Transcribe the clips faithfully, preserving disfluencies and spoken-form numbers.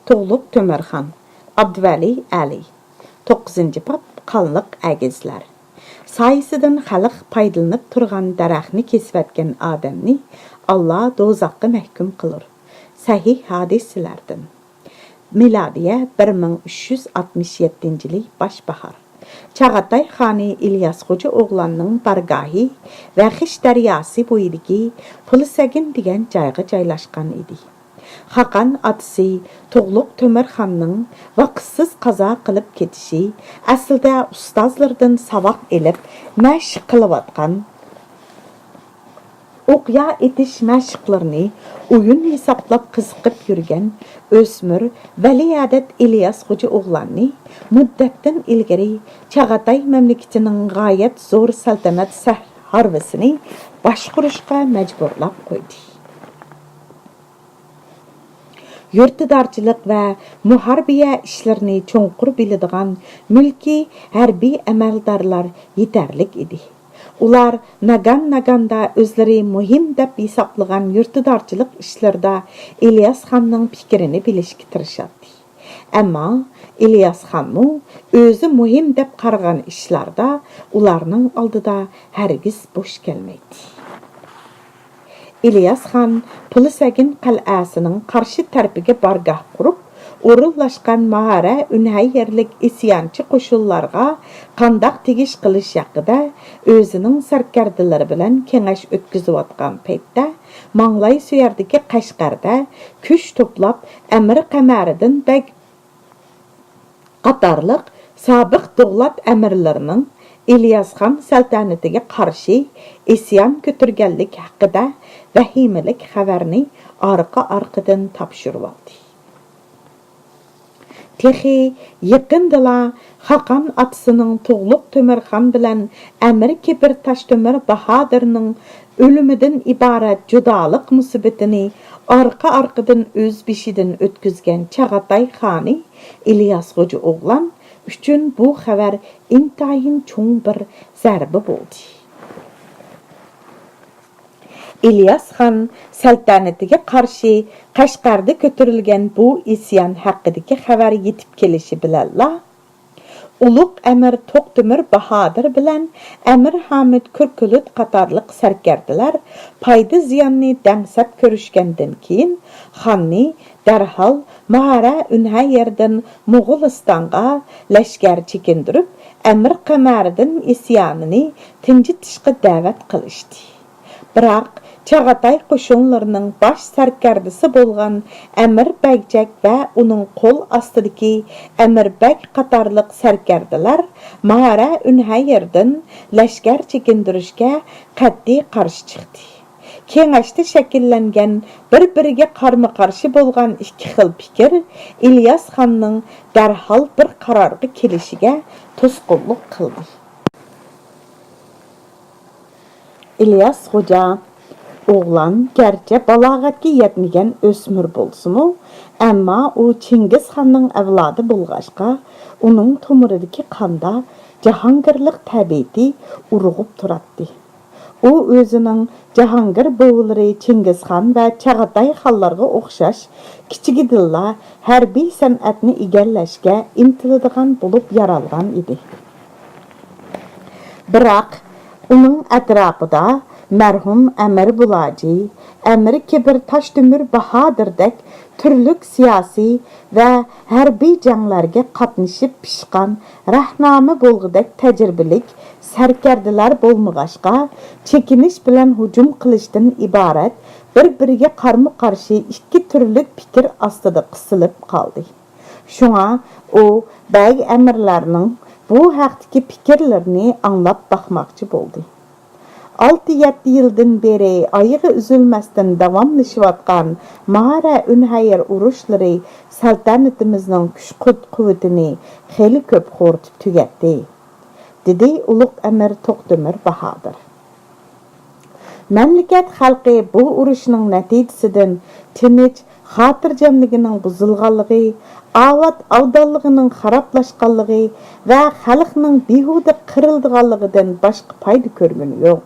تۇغلۇق تۆمۈرخان، ئابدۇۋەلى ئەلى. توققۇزىنچى باب، قانلىق ئەگىزلەر. سايىسىدىن خەلق پايدىلىنىپ تۇرغان دەرەخنى كېسىۋەتكەن ئادەمنى ئاللا دوزاخقا مەھكۇم قىلۇر. سەھىھ ھادىسىلەردىن. مىلادىيە بىر مىڭ ئۈچ يۈز ئاتمىش يەتتىنچى يىلى باش باھار. چاغاتاي خانى ئىلياس خوجا ئوغلاننىڭ بارگاھى ۋەخىش دەرياسى بويىدىكى پۇلسەگىن دېگەن جايغا جايلاشقان ئىدى. خاقان ئاتىسى تۇغلۇق تۆمۈرخاننىڭ ۋاقىتسىز قازا قىلىپ كېتىشى ئەسلىدە ئۇستازلىرىدىن ساۋاق ئېلىپ مەشىق قىلىۋاتقان، ئوقيا ئېتىش مەشىقلىرىنى ئويۇن ھېسابلاپ قىزىقىپ يۈرگەن ئۆسمۈر ۋەلىئەدەت ئىلياس خوجا ئوغلاننى مۇددەتتىن ئىلگىرى چاغاتاي مەملىكىتىنىڭ غايەت زور سەلتەنەت سەھ-، ھارۋىسىنى باشقۇرۇشقا مەجبۇرلاپ قويدى. يۇرتىدارچىلىق ۋە مۇھاربىيە ئىشلىرىنى چوڭقۇر بىلىدىغان مۈلكىي ھەربىي ئەمەلدارلار يېتەرلىك ئىدى. ئۇلار ناگان-ناگاندا ئۆزلىرى مۇھىم دەپ ھېسابلىغان يۇرتىدارچىلىق ئىشلىرىدا ئىلياس خاننىڭ پىكرىنى بىلىشكە تىرىشاتتى. ئەمما ئىلياس خانمۇ ئۆزى مۇھىم دەپ قارىغان ئىشلاردا ئۇلارنىڭ ئالدىدا ھەرگىز بوش كەلمەيتتى. ئىلياس خان پۇلسەگىن قەلئەسىنىڭ قارشى تەرىپىگە بارگاھ قۇرۇپ، ئورۇنلاشقان ماھارە ئۈنھەييەرلىك ئىسيانچى قوشۇنلارغا قانداق تېگىش قىلىش ھەققىدە ئۆزىنىڭ سەركەردىلىرى بىلەن كېڭەش ئۆتكۈزۈۋاتقان پەيتتە، ماڭلاي سۆيەردىكى قەشقەردە كۈچ توپلاپ، ئەمىر قەمەرىدىن بەگ قاتارلىق سابىق دوغلات ئەمىرلىرىنىڭ ئىلياس خان سەلتەنىتىگە قارشى ئىسيان كۆتۈرگەنلىك ھەققىدە ۋەھىمىلىك خەۋەرنى ئارقا-ئارقىدىن تاپشۇرۇۋالدى. تېخى يېقىندىلا خاقان ئاتىسىنىڭ تۇغلۇق تۆمۈرخان بىلەن ئەمىر كېبىر تاشتۆمۈر باھادىرنىڭ ئۆلۈمىدىن ئىبارەت جۇدالىق مۇسىبىتىنى ئارقا-ئارقىدىن ئۆز بېشىدىن ئۆتكۈزگەن چاغاتاي خانى ئىلياس خوجا ئوغلان ئۈچۈن بۇ خەۋەر ئىنتايىن چوڭ بىر زەربە بولدى. ئىلياس خان سەلتەنىتىگە قارشى قەشقەردە كۆتۈرۈلگەن بۇ ئىسيان ھەققىدىكى خەۋەر يېتىپ كېلىشى بىلەنلا، ئۇلۇغ ئەمىر توقتۆمۈر باھادىر بىلەن ئەمىر ھامىد كۈركۈلۈت قاتارلىق سەركەردىلەر پايدا-زىياننى دەڭسەپ كۆرۈشكەندىن كېيىن، خاننى دەرھال ماھارە ئۈنھەييەردىن موغۇلىستانغا لەشكەر چېكىندۈرۈپ، ئەمىر قەمەرىدىن ئىسيانىنى تىنجىتىشقا دەۋەت قىلىشتى. بىراق، چاغاتاي قوشۇنلىرىنىڭ باش سەركەردىسى بولغان ئەمىر بەگجەك ۋە ئۇنىڭ قول ئاستىدىكى ئەمىر بەگ قاتارلىق سەركەردىلەر مارە ئۈنھەييەردىن لەشكەر چېكىندۈرۈشكە قەتئىي قارشى چىقتى. كېڭەشتە شەكىللەنگەن بىر-بىرىگە قارمۇ-قارشى بولغان ئىككى خىل پىكىر ئىلياس خاننىڭ دەرھال بىر قارارغا كېلىشىگە توسقۇنلۇق قىلدى. ئىلياس خوجا ئوغلان گەرچە بالاغەتكە يەتمىگەن ئۆسمۈر بولسىمۇ، ئەمما ئۇ چىڭگىز خاننىڭ ئەۋلادى بولغاچقا، ئۇنىڭ تومۇرىدىكى قاندا جاھانگىرلىق تەبىئىتى ئۇرغۇپ تۇراتتى. ئۇ ئۆزىنىڭ جاھانگىر بوۋىلىرى چىڭگىز خان ۋە چاغاتاي خانلارغا ئوخشاش كىچىكىدىنلا ھەربىي سەنئەتنى ئىگىلەشكە ئىنتىلىدىغان بولۇپ يارالغان ئىدى. بىراق، ئۇنىڭ ئەتراپىدا مەرھۇم ئەمىر بۇلاجى، ئەمىر كېبىر تاشتۆمۈر باھادىردەك تۈرلۈك سىياسىي ۋە ھەربىي جەڭلەرگە قاتنىشىپ پىشقان رەھنامە بولغۇدەك تەجرىبىلىك سەركەردىلەر بولمىغاچقا، چېكىنىش بىلەن ھۇجۇم قىلىشتىن ئىبارەت بىر-بىرىگە قارمۇ-قارشى ئىككى تۈرلۈك پىكىر ئاستىدا قىسىلىپ قالدى. شۇڭا ئۇ بەگ ئەمىرلەرنىڭ بۇ ھەقتىكى پىكىرلىرىنى ئاڭلاپ باقماقچى بولدى. ئالتە-يەتتە يىلدىن بېرى ئايىغى ئۈزۈلمەستىن داۋاملىشىۋاتقان مارە ئۈنھەير ئۇرۇشلىرى سەلتەنىتىمىزنىڭ كۈچ-قۇ-، قۇۋۋىتىنى خېلى كۆپ خورىتىپ تۈگەتتى، دېدى ئۇلۇغ ئەمىر توقتۆمۈر باھادىر. مەملىكەت خەلقى بۇ ئۇرۇشنىڭ نەتىجىسىدىن تىنچ، خاتىرجەملىكىنىڭ بۇزۇلغانلىقى، ئاۋات ئابدانلىقىنىڭ خارابلاشقانلىقى ۋە خەلقنىڭ بىھۇدە قىرىلىدىغانلىقىدىن باشقا پايدا كۆرگىنى يوق.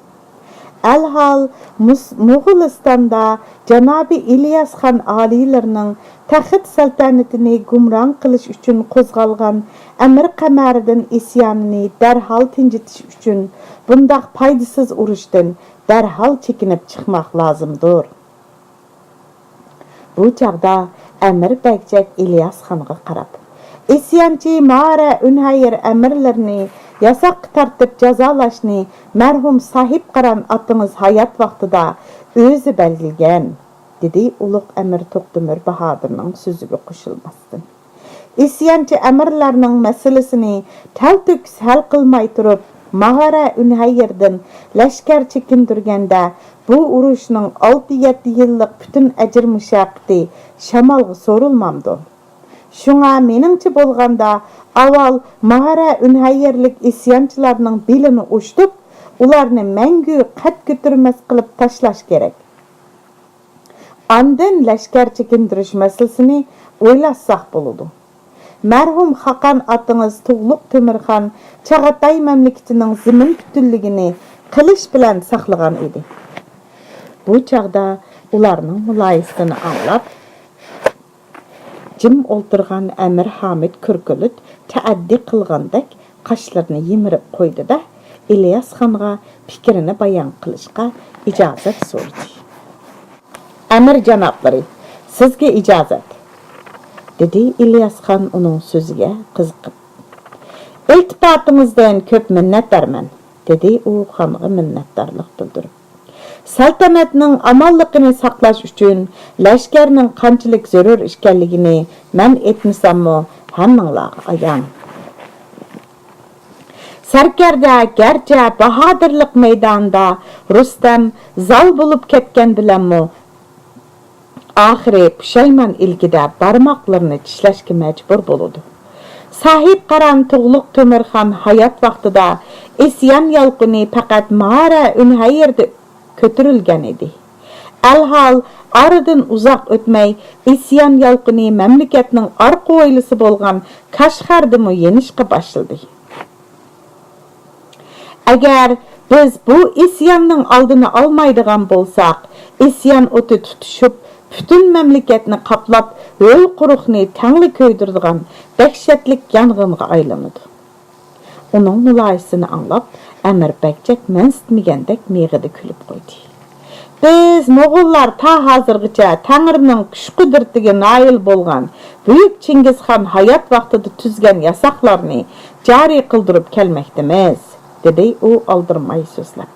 ئەلھال، مۇس-، موغۇلىستاندا جانابى ئىلياس خان ئالىيلىرىنىڭ تەخت سەلتەنىتىنى گۇمران قىلىش ئۈچۈن قوزغالغان ئەمىر قەمەرىدىن ئىسيانىنى دەرھال تىنجىتىش ئۈچۈن بۇنداق پايدىسىز ئۇرۇشتىن دەرھال چېكىنىپ چىقماق لازىمدۇر. بۇ چاغدا ئەمىر بەگجەك ئىلياس خانغا قاراپ، ئىسيانچى مارە ئۈنھەير ئەمىرلىرىنى ياساققا تارتىپ جازالاشنى مەرھۇم ساھىبقىران ئاتىڭىز ھايات ۋاقتىدا ئۆزى بەلگىلىگەن، دېدى ئۇلۇغ ئەمىر توختىمىر باھادىرنىڭ سۆزىگە قوشۇلماستىن. ئىسيانچى ئەمىرلەرنىڭ مەسىلىسىنى تەلتۆكۈس ھەل قىلماي تۇرۇپ، ماھارە ئۈنھەييەردىن لەشكەر چېكىندۈرگەندە، بۇ ئۇرۇشنىڭ ئالتە-يەتتە يىللىق پۈتۈن ئەجىر-مۇشەققىتى شامالغا سورۇلمامدۇ؟ شۇڭا مېنىڭچە بولغاندا، ئاۋۋال ماھارە ئۈنھەييەرلىك ئىسيانچىلارنىڭ بېلىنى ئوشتۇپ، ئۇلارنى مەڭگۈ قەد كۆتۈرمەس قىلىپ تاشلاش كېرەك. ئاندىن لەشكەر چېكىندۈرۈش مەسىلىسىنى ئويلاشساق بولىدۇ. مەرھۇم خاقان ئاتىڭىز تۇغلۇق تۆمۈرخان چاغاتاي مەملىكىتىنىڭ زېمىن پۈتۈنلۈكىنى قىلىچ بىلەن ساقلىغان ئىدى. بۇ چاغدا ئۇلارنىڭ مۇلاھىزىسىنى ئاڭلاپ، جىم ئولتۇرغان ئەمىر ھامىت كۈركۈلۈت تەئەددى قىلغاندەك قاشلىرىنى يىمىرىپ قويدى-دە، ئىلياس خانغا پىكرىنى بايان قىلىشقا ئىجازەت سورىدى. ئەمىر جانابلىرى، سىزگە ئىجازەت، دېدى ئىلياس خان ئۇنىڭ سۆزىگە قىزىقىپ. ئىلتىپاتىڭىزدىن كۆپ مىننەتدارمەن، دېدى ئۇ خانغا مىننەتدارلىق بىلدۈرۈپ. سەلتەنەتنىڭ ئامانلىقىنى ساقلاش ئۈچۈن لەشكەرنىڭ قانچىلىك زۆرۈر ئىكەنلىكىنى مەن ئېيتمىساممۇ ھەممىڭلارغا ئايان. سەركەردە گەرچە باھادىرلىق مەيدانىدا رۇستەم زال بولۇپ كەتكەن بىلەنمۇ، ئاخىرى پۇشايمان ئىلكىدە بارماقلىرىنى چىشلەشكە مەجبۇر بولىدۇ. ساھىبقىران تۇغلۇق تۆمۈرخان ھايات ۋاقتىدا ئىسيان يالقۇنى پەقەت مارە ئۈنھەييەردە كۆتۈرۈلگەن ئىدى. ئەلھال، ئارىدىن ئۇزاق ئۆتمەي، ئىسيان يالقۇنى مەملىكەتنىڭ ئارقا ھويلىسى بولغان كاشغەردىمۇ يېنىشقا باشلىدى. ئەگەر بىز بۇ ئىسياننىڭ ئالدىنى ئالمايدىغان بولساق، ئىسيان ئوتى تۇتىشىپ، پۈتۈن مەملىكەتنى قاپلاپ، ھۆل قۇرۇقنى تەڭلا كۆيدۈرىدىغان دەھشەتلىك يانغىنغا ئايلىنىدۇ. ئۇنىڭ مۇلاھىزىسىنى ئاڭلاپ، ئەمىر بەگجەك مەنسىتمىگەندەك مىغىدە كۈلۈپ قويدى. بىز موغۇللار تا ھازىرغىچە تەڭرىنىڭ كۈچ-قۇدرىتىگە نائىل بولغان بۈيۈك چىڭگىزخان ھايات ۋاقتىدا تۈزگەن ياساقلارنى جارى قىلدۇرۇپ كەلمەكتىمىز، دېدى ئۇ ئالدىرىماي سۆزلەپ.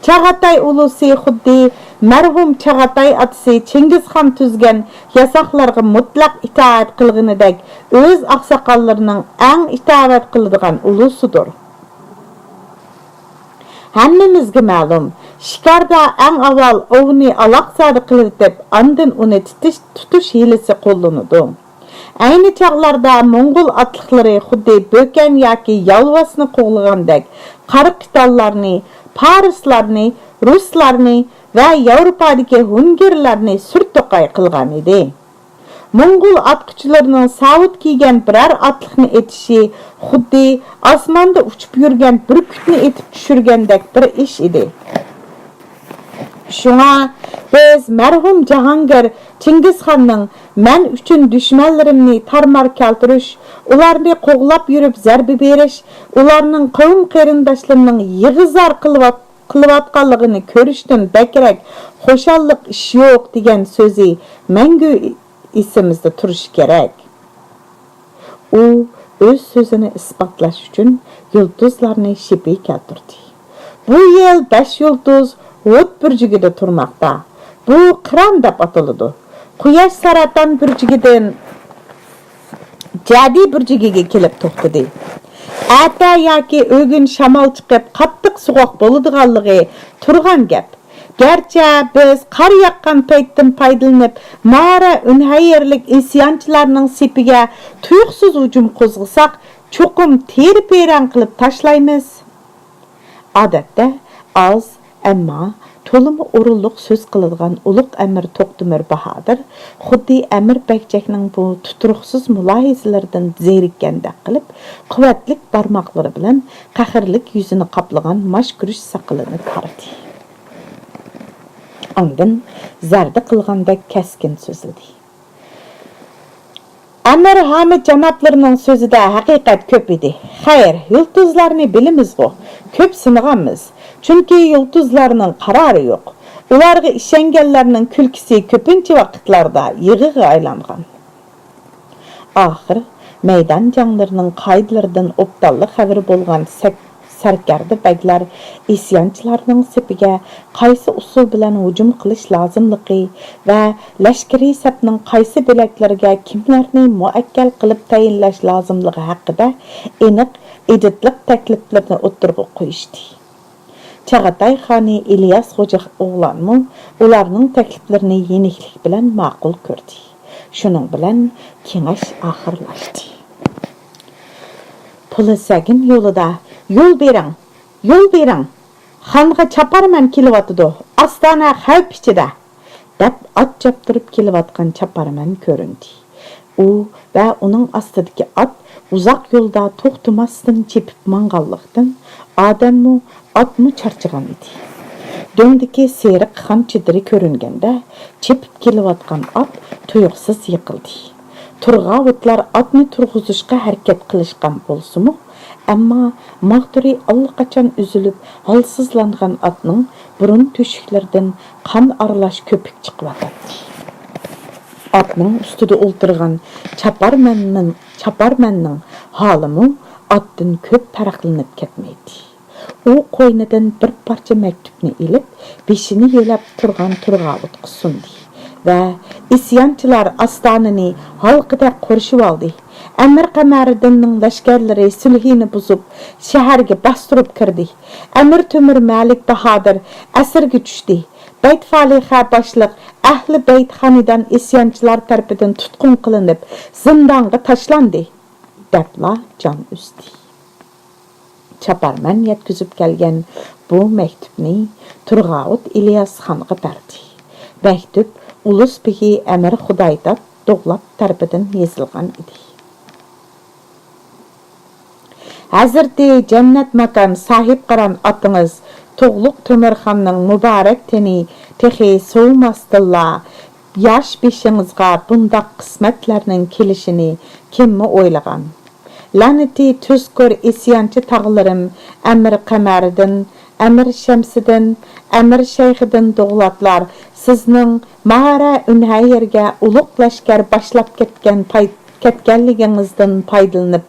چاغاتاي ئۇلۇسى خۇددى مەرھۇم چاغاتاي ئاتىسى چىڭگىزخان تۈزگەن ياساقلارغا مۇتلەق ئىتائەت قىلغىنىدەك ئۆز ئاقساقاللىرىنىڭ ئەڭ ئىتاۋەت قىلىدىغان ئۇلۇسىدۇر. ھەممىمىزگە مەلۇم، شىكاردا ئەڭ ئاۋۋال ئوۋنى ئالاقزادە قىلىۋېتىپ، ئاندىن ئۇنى تىتىش، تۇتۇش ھىيلىسى قوللىنىدۇ. ئەينى چاغلاردا موڭغۇل ئاتلىقلىرى خۇددى بۆكەن ياكى يالۋاسنى قوغلىغاندەك قارا قىتانلارنى، پارسلارنى، رۇسلارنى ۋە ياۋروپادىكى ھۇنگىرلارنى سۈر توقاي قىلغان ئىدى. موڭغۇل ئاتقۇچىلىرىنىڭ ساۋۇت كىيگەن بىرەر ئاتلىقنى ئېتىشى خۇددى ئاسماندا ئۇچۇپ يۈرگەن بۈركۈتنى ئېتىپ چۈشۈرگەندەك بىر ئىش ئىدى. شۇڭا بىز مەرھۇم جاھانگىر چىڭگىزخاننىڭ مەن ئۈچۈن دۈشمەنلىرىمنى تارمار كەلتۈرۈش، ئۇلارنى قوغلاپ يۈرۈپ زەربە بېرىش، ئۇلارنىڭ قەۋم قېرىنداشلىرىنىڭ يىغا-زار قىلىۋات-، قىلىۋاتقانلىقىنى كۆرۈشتىن بەكرەك خۇشاللىق ئىش يوق دېگەن سۆزى مەڭگۈ ئېسىمىزدە تۇرۇشى كېرەك. ئۇ ئۆز سۆزىنى ئىسپاتلاش ئۈچۈن يۇلتۇزلارنى شىپى كەلتۈردى. بۇ يىل بەش يۇلتۇز ھوت بۈرجىكىدە تۇرماقتا. بۇ قىران دەپ ئاتىلىدۇ. قۇياش ساراتان بۈرجىكىدىن جەدى بۈرجىكىگە كېلىپ توختىدى. ئەتە ياكى ئۆگۈن شامال چىقىپ، قاتتىق سوغۇق بولىدىغانلىقى تۇرغان گەپ. گەرچە بىز قار ياغقان پەيتتىن پايدىلىنىپ، مارە ئۈنھەييەرلىك ئىسيانچىلارنىڭ سېپىگە تۇيۇقسىز ھۇجۇم قوزغىساق، چوقۇم تېرە-پېرەڭ قىلىپ تاشلايمىز. ئادەتتە ئاز، ئەمما تولىمۇ ئورۇنلۇق سۆز قىلىدىغان ئۇلۇغ ئەمىر توختىمىر باھادىر خۇددى ئەمىر بەگچەكنىڭ بۇ تۇتۇرۇقسىز مۇلاھىزىلىرىدىن زېرىككەندەك قىلىپ، قۇۋۋەتلىك بارماقلىرى بىلەن قەھەرلىك يۈزىنى قاپلىغان ماش كۈرۈش ساقىلىنى تارتتى. ئاندىن زەردە قىلغاندەك كەسكىن سۆزلىدى. ئەمىر ھامىد جانابلىرىنىڭ سۆزىدە ھەقىقەت كۆپ ئىدى. خەير، يۇلتۇزلارنى بىلىمىزغۇ، كۆپ سىنىغانمىز. چۈنكى يۇلتۇزلارنىڭ قارارى يوق. ئۇلارغا ئىشەنگەنلەرنىڭ كۈلكىسى كۆپىنچە ۋاقىتلاردا يىغىغا ئايلانغان. ئاخىر مەيدان جەڭلىرىنىڭ قائىدىلىرىدىن ئوبدانلا خەۋىرى بولغان سەك-، سەركەردە بەگلەر ئىسيانچىلارنىڭ سېپىگە قايسى ئۇسۇل بىلەن ھۇجۇم قىلىش لازىملىقى ۋە لەشكىرىي سەپنىڭ قايسى بۆلەكلىرىگە كىملەرنى مۇئەككەل قىلىپ تەيىنلەش لازىملىقى ھەققىدە ئېنىق ئىدىتلىق تەكلىپلىرىنى ئوتتۇرىغا قويۇشتى. چاغاتاي خانى ئىلياس خوجا ئوغلانمۇ ئۇلارنىڭ تەكلىپلىرىنى يېنىكلىك بىلەن ماقۇل كۆردى. شۇنىڭ بىلەن كېڭەش ئاخىرلاشتى. پۇلى سەگىن يولىدا، «يول بېرىڭ، يول بېرىڭ! خانغا چاپارمەن كېلىۋاتىدۇ، ئاستانە خەۋپ ئىچىدە!» دەپ ئات چاپتۇرۇپ كېلىۋاتقان چاپارمەن كۆرۈندى. ئۇ ۋە ئۇنىڭ ئاستىدىكى ئات ئۇزاق يولدا توختىماستىن چېپىپ ماڭغانلىقتىن، ئادەممۇ، ئاتمۇ چارچىغان ئىدى. دۆڭدىكى سېرىق خان چېدىرى كۆرۈنگەندە، چېپىپ كېلىۋاتقان ئات تۇيۇقسىز يىقىلدى. تۇرغاۋۇتلار ئاتنى تۇرغۇزۇشقا ھەرىكەت قىلىشقان بولسىمۇ، ئەمما ماغدۇرى ئاللىقاچان ئۈزۈلۈپ، ھالسىزلانغان ئاتنىڭ بۇرۇن تۆشۈكلىرىدىن قان ئارىلاش كۆپۈك چىقىۋاتاتتى. ئاتنىڭ ئۈستىدە ئولتۇرغان چاپارمەننىڭ، چاپارمەننىڭ ھالىمۇ ئاتتىن كۆپ پەرقلىنىپ كەتمەيتتى. ئۇ قوينىدىن بىر پارچە مەكتۇپنى ئېلىپ، بېشىنى يۆلەپ تۇرغان تۇرغاۋۇتقا سۇندى ۋە، «ئىسيانچىلار ئاستانىنى ھالقىدەك قورشىۋالدى. ئەمىر قەمەرىدىننىڭ لەشكەرلىرى سۈلھىنى بۇزۇپ، شەھەرگە باستۇرۇپ كىردى. ئەمىر تۆمۈر مەلىك باھادىر ئەسىرگە چۈشتى. بەيت فالىخە باشلىق ئەھلى بەيت خانىدان ئىسيانچىلار تەرىپىدىن تۇتقۇن قىلىنىپ، زىندانغا تاشلاندى» دەپلا جان ئۈزدى. چاپارمەن يەتكۈزۈپ كەلگەن بۇ مەكتۇپنى تۇرغاۋۇت ئىلياس خانغا بەردى. مەكتۇپ ئۇلۇس بېگى ئەمىر خۇدايداد دوغلاپ تەرىپىدىن يېزىلغان ئىدى. ھەزرىتى جەننەت ماكان ساھىبقىران ئاتىڭىز تۇغلۇق تۆمۈرخاننىڭ مۇبارەك تېنى تېخى سوۋۇماستىنلا، ياش بېشىڭىزغا بۇنداق قىسمەتلەرنىڭ كېلىشىنى كىممۇ ئويلىغان؟ لەنىتى تۇزكور ئىسيانچى تاغىلىرىم ئەمىر قەمەرىدىن، ئەمىر شەمسىدىن، ئەمىر شەيخىدىن دوغلاتلار سىزنىڭ مارە ئۈنھەيرگە ئۇلۇغ لەشكەر باشلاپ كەتكەن پاي-، كەتكەنلىكىڭىزدىن پايدىلىنىپ،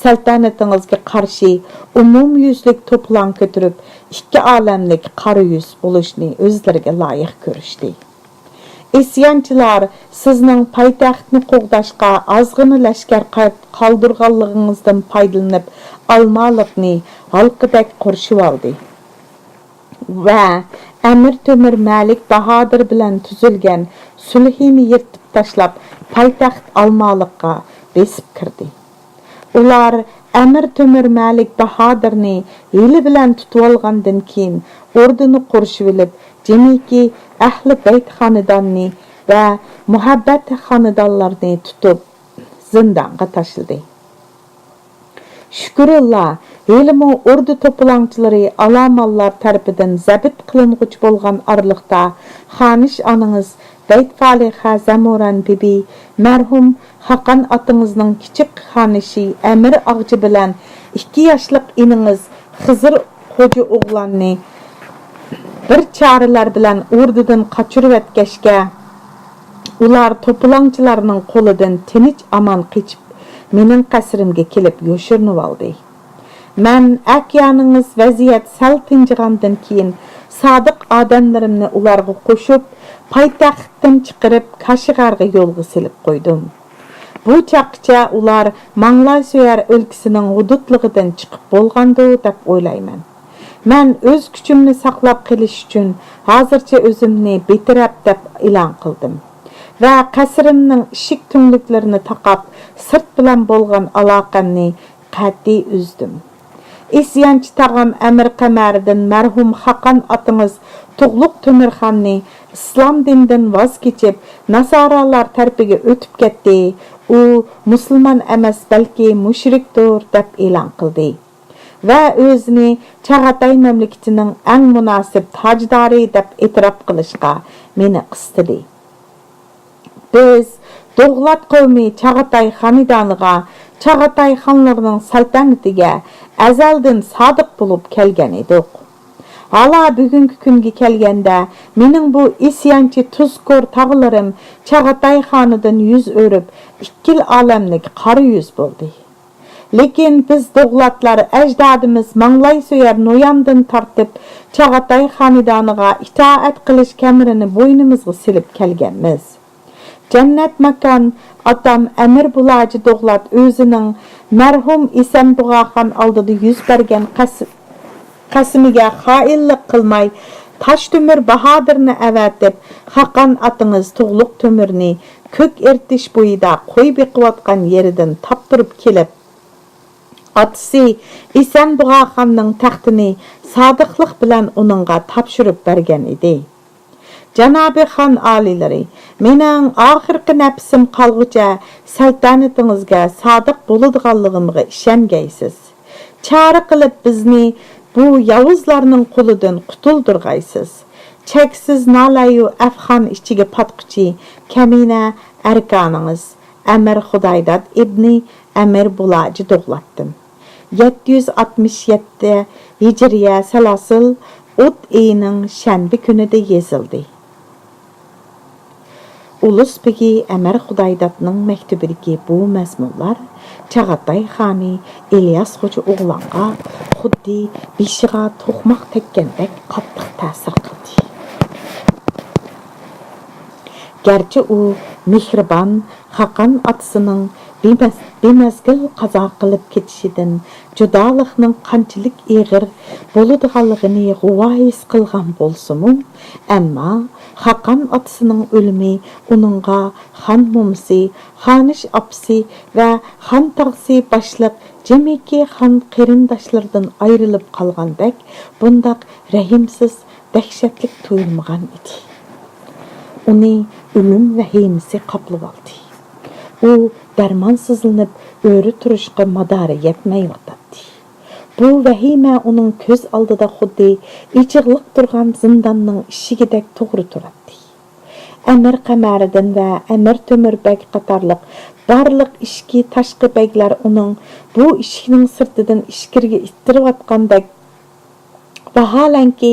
سەلتەنىتىڭىزگە قارشى ئومۇميۈزلۈك توپىلاڭ كۆتۈرۈپ، ئىككى ئالەملىك قارا يۈز بولۇشنى ئۆزلىرىگە لايىق كۆرۈشتى. ئىسيانچىلار سىزنىڭ پايتەختنى قوغداشقا ئازغىنە لەشكەر قا-، قالدۇرغانلىقىڭىزدىن پايدىلىنىپ، ئالمالىقنى ھالقىدەك قورشىۋالدى ۋە ئەمىر تۆمۈر مەلىك باھادىر بىلەن تۈزۈلگەن سۈلھىنى يىرتىپ تاشلاپ، پايتەخت ئالمالىققا بېسىپ كىردى. ئۇلار ئەمىر تۆمۈر مەلىك باھادىرنى ھىيلە بىلەن تۇتۇۋالغاندىن كېيىن، ئوردىنى قورشىۋېلىپ، جىمىكى ئەھلى بەيت خانىداننى ۋە مۇھەببەت خانىدانلارنى تۇتۇپ، زىندانغا تاشلىدى. شۈكرۇللا، ھېلىمۇ ئوردا توپىلاڭچىلىرى ئالامانلار تەرىپىدىن زەبىت قىلىنغۇچى بولغان ئارىلىقتا، خانىش ئانىڭىز بەيت فالىخە زەمۇران بىبى، مەرھۇم خاقان ئاتىڭىزنىڭ كىچىك خانىشى ئەمىر ئاغىچى بىلەن ئىككى ياشلىق ئىنىڭىز خىزىر خوجا ئوغلاننى بىر چارىلەر بىلەن ئوردىدىن قاچۇرۇۋەتكەچكە، ئۇلار توپىلاڭچىلارنىڭ قولىدىن تىنچ-ئامان قېچىپ، مېنىڭ قەسرىمگە كېلىپ يوشۇرۇنۇۋالدى. مەن ئەكىيانىڭىز ۋەزىيەت سەل تىنچىغاندىن كېيىن، سادىق ئادەملىرىمنى ئۇلارغا قوشۇپ، پايتەختتىن چىقىرىپ، كاشىغارغا يولغا سېلىپ قويدۇم. بۇ چاغقىچە ئۇلار ماڭلايسۆيەر ئۆلكىسىنىڭ ھۇدۇدلۇقىدىن چىقىپ بولغاندۇ، دەپ ئويلايمەن. مەن ئۆز كۈچۈمنى ساقلاپ قېلىش ئۈچۈن، ھازىرچە ئۆزۈمنى بىتەرەپ دەپ ئېلان قىلدىم ۋە قەسرىمنىڭ ئىشىك تۈڭلۈكلىرىنى تاقاپ، سىرت بىلەن بولغان ئالاقەمنى قەتئىي ئۈزدۈم. ئىسيانچى تاغام ئەمىر قەمەرىدىن مەرھۇم خاقان ئاتىڭىز تۇغلۇق تۆمۈرخاننى ئىسلام دىنىدىن ۋاز كېچىپ، ناسارالار تەرىپىگە ئۆتۈپ كەتتى. ئۇ مۇسۇلمان ئەمەس، بەلكى مۇشرىكتۇر، دەپ ئېلان قىلدى. ۋە ئۆزىنى چاغاتاي مەملىكىتىنىڭ ئەڭ مۇناسىپ تاجدارى دەپ ئېتىراپ قىلىشقا مېنى قىستىدى. بىز دوغلات قەۋمى چاغاتاي خانىدانىغا، چاغاتاي خانلىرىنىڭ سەلتەنىتىگە ئەزەلدىن سادىق بولۇپ كەلگەن ئىدۇق. ھالا بۈگۈنكى كۈنگە كەلگەندە، مېنىڭ بۇ ئىسيانچى تۇزكور تاغىلىرىم چاغاتاي خانىدىن يۈز ئۆرۈپ، ئىككىل ئالەملىك قارا يۈز بولدى. لېكىن بىز دوغلاتلار ئەجدادىمىز ماڭلاي سۆيەر نوياندىن تارتىپ چاغاتاي خانىدانىغا ئىتائەت قىلىش كەمىرىنى بوينىمىزغا سېلىپ كەلگەنمىز. جەننەت ماكان ئاتام ئەمىر بۇلاجى دوغلات ئۆزىنىڭ مەرھۇم ئىسەن بۇغاخان ئالدىدا يۈز بەرگەن قەس-، قەسىمىگە خائىنلىق قىلماي، تاشتۆمۈر باھادىرنى ئەۋەتىپ، خاقان ئاتىڭىز تۇغلۇق تۆمۈرنى كۆك ئېرتىش بويىدا قوي بېقىۋاتقان يېرىدىن تاپتۇرۇپ كېلىپ، ئاتىسى ئىسەن بۇغاخاننىڭ تەختىنى سادىقلىق بىلەن ئۇنىڭغا تاپشۇرۇپ بەرگەن ئىدى. جانابىي خان ئالىيلىرى، مېنىڭ ئاخىرقى نەپىسىم قالغۇچە سەلتەنىتىڭىزگە سادىق بولىدىغانلىقىمغا ئىشەنگەيسىز. چارە قىلىپ بىزنى بۇ ياۋۇزلارنىڭ قولىدىن قۇتۇلدۇرغايسىز. چەكسىز نالەيۇ ئەفغان ئىچىگە پاتقۇچى كەمىنە ئەركانىڭىز ئەمىر خۇدايداد ئىبنى ئەمىر بۇلاجى دوغلاتتىن. يەتتە يۈز ئاتمىش يەتتە ھىجرىيە سەلاسىل ئوت ئېيىنىڭ شەنبە كۈنىدە يېزىلدى. ئۇلۇس بېگى ئەمىر خۇدايدادنىڭ مەكتۇبىدىكى بۇ مەزمۇنلار چاغاتاي خانى ئىلياس خوجا ئوغلانغا خۇددى بېشىغا توقماق تەگكەندەك قاتتىق تەسىر قىلدى. گەرچە ئۇ مېھرىبان خاقان ئاتىسىنىڭ بىمەز-، بىمەزگىل قازا قىلىپ كېتىشىدىن، جۇدالىقنىڭ قانچىلىك ئېغىر بولىدىغانلىقىنى غۇۋا ھېس قىلغان بولسىمۇ، ئەمما خاقان ئاتىسىنىڭ ئۆلۈمى ئۇنىڭغا خان مومىسى، خانىش ئاپىسى ۋە خان تاغىسى باشلىق جىمىكى خان قېرىنداشلىرىدىن ئايرىلىپ قالغاندەك بۇنداق رەھىمسىز، دەھشەتلىك تۇيۇلمىغان ئىدى. ئۇنى ئۆلۈم ۋەھىمىسى قاپلىۋالدى. ئۇ دەرمانسىزلىنىپ، ئۆرە تۇرۇشقا مادارى يەتمەيۋاتاتتى. بۇ ۋەھىمە ئۇنىڭ كۆز ئالدىدا خۇددى ئېچىقلىق تۇرغان زىنداننىڭ ئىشىكىدەك توغرا تۇراتتى. ئەمىر قەمەرىدىن ۋە ئەمىر تۆمۈر بەگ قاتارلىق بارلىق ئىچكى، تاشقى بەگلەر ئۇنىڭ بۇ ئىشىكنىڭ سىرتىدىن ئىچكىرىگە ئىتتىرىۋاتقاندەك، ۋاھالەنكى،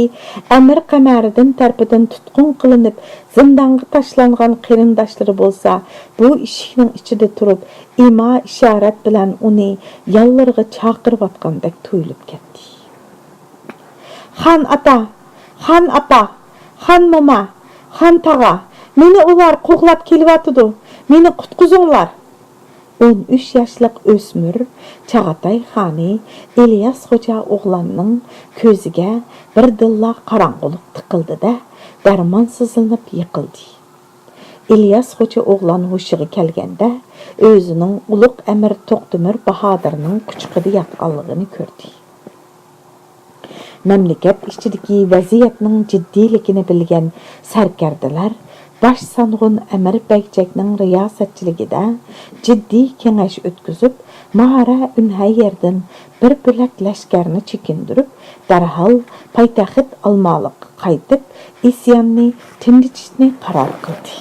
ئەمىر قەمەرىدىن تەرىپىدىن تۇتقۇن قىلىنىپ زىندانغا تاشلانغان قېرىنداشلىرى بولسا بۇ ئىشىكنىڭ ئىچىدە تۇرۇپ ئىما-ئىشارەت بىلەن ئۇنى يانلىرىغا چاقىرىۋاتقاندەك تۇيۇلۇپ كەتتى. خان ئاتا! خان ئاپا! خان موما! خان تاغا! مېنى ئۇلار قوغلاپ كېلىۋاتىدۇ! مېنى قۇتقۇزۇڭلار! ئون ئۈچ ياشلىق ئۆسمۈر چاغاتاي خانى ئىلياس خوجا ئوغلاننىڭ كۆزىگە بىردىنلا قاراڭغۇلۇق تىقىلدى-دە، دەرمانسىزلىنىپ يىقىلدى. ئىلياس خوجا ئوغلان ھوشىغا كەلگەندە، ئۆزىنىڭ ئۇلۇغ ئەمىر توختىمىر باھادىرنىڭ قۇچىقىدا ياتقانلىقىنى كۆردى. مەملىكەت ئىچىدىكى ۋەزىيەتنىڭ جىددىيلىكىنى بىلگەن سەركەردىلەر باش سانغۇن ئەمىر بەگجەكنىڭ رىياسەتچىلىكىدە جىددىي كېڭەش ئۆتكۈزۈپ، مارە ئۈنھەييەردىن بىر بۆلەك لەشكەرنى چېكىندۈرۈپ، دەرھال پايتەخت ئالمالىققا قايتىپ، ئىسياننى تىنجىتىشنى قارار قىلدى.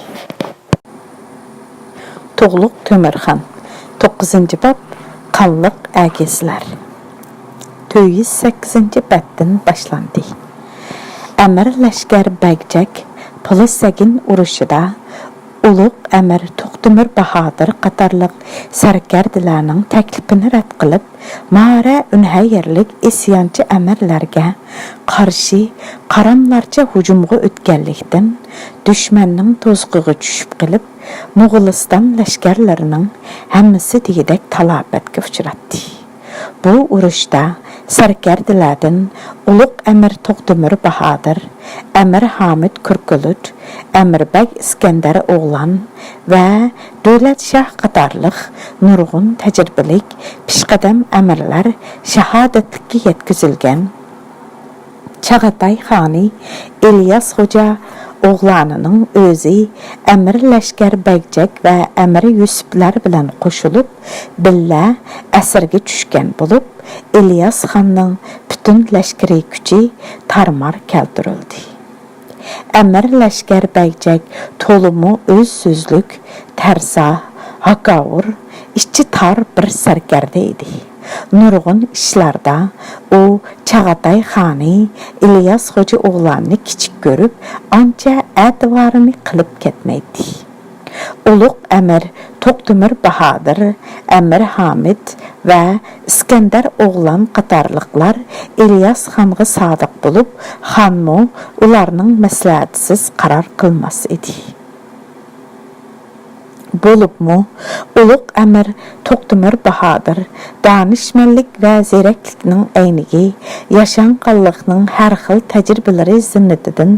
تۇغلۇق تۆمۈرخان. توققۇزىنچى باب، قانلىق ئەگىسلەر. تۆت يۈز سەككىزىنچى بەتتىن باشلاندى. ئەمىر لەشكەر بەگجەك پۇلى سەگىن ئۇرۇشىدا ئۇلۇغ ئەمىر توختىمىر باھادىر قاتارلىق سەركەردىلەرنىڭ تەكلىپىنى رەت قىلىپ، مارە ئۈنھەييەرلىك ئىسيانچى ئەمىرلەرگە قارشى قاراملارچە ھۇجۇمغا ئۆتكەنلىكتىن، دۈشمەننىڭ تۇزىقىغا چۈشۈپ قېلىپ، موغۇلىستان لەشكەرلىرىنىڭ ھەممىسى دېگۈدەك تالاپەتكە ئۇچراتتى. بۇ ئۇرۇشتا سەركەردىلەردىن ئۇلۇغ ئەمىر توختىمىر باھادىر، ئەمىر ھامىد كۈركۈلۈچ، ئەمىر بەگ ئىسكەندەر ئوغلان ۋە دۆلەت شاھ قاتارلىق نۇرغۇن تەجرىبىلىك پېشقەدەم ئەمىرلەر شاھادەتلىككە يەتكۈزۈلگەن. چاغاتاي خانى ئىلياس خوجا ئوغلانىنىڭ ئۆزى ئەمىر لەشكەر بەگجەك ۋە ئەمىر يۈسۈپلەر بىلەن قوشۇلۇپ، بىللە ئەسىرگە چۈشكەن بولۇپ، ئىلياس خاننىڭ پۈتۈن لەشكىرىي كۈچى تارمار كەلتۈرۈلدى. ئەمىر لەشكەر بەگجەك تولىمۇ ئۆز سۆزلۈك، تەرسا، ھاكاۋۇر، ئىچى تار بىر سەركەردە ئىدى. نۇرغۇن ئىشلاردا ئۇ چاغاتاي خانى ئىلياس خوجا ئوغلاننى كىچىك كۆرۈپ، ئانچە ئەتىۋارىنى قىلىپ كەتمەيتتى. ئۇلۇغ ئەمىر توقتۆمۈر باھادىر، ئەمىر ھامىت ۋە ئىسكەندەر ئوغلان قاتارلىقلار ئىلياس خانغا سادىق بولۇپ، خانمۇ ئۇلارنىڭ مەسلىھەتىسىز قارار قىلماس ئىدى. بولۇپمۇ ئۇلۇغ ئەمىر توقتۆمۈر باھادىر دانىشمەنلىك ۋە زېرەكلىكنىڭ ئەينىكى، ياشانغانلىقنىڭ ھەر خىل تەجرىبىلىرى زىننىتىدىن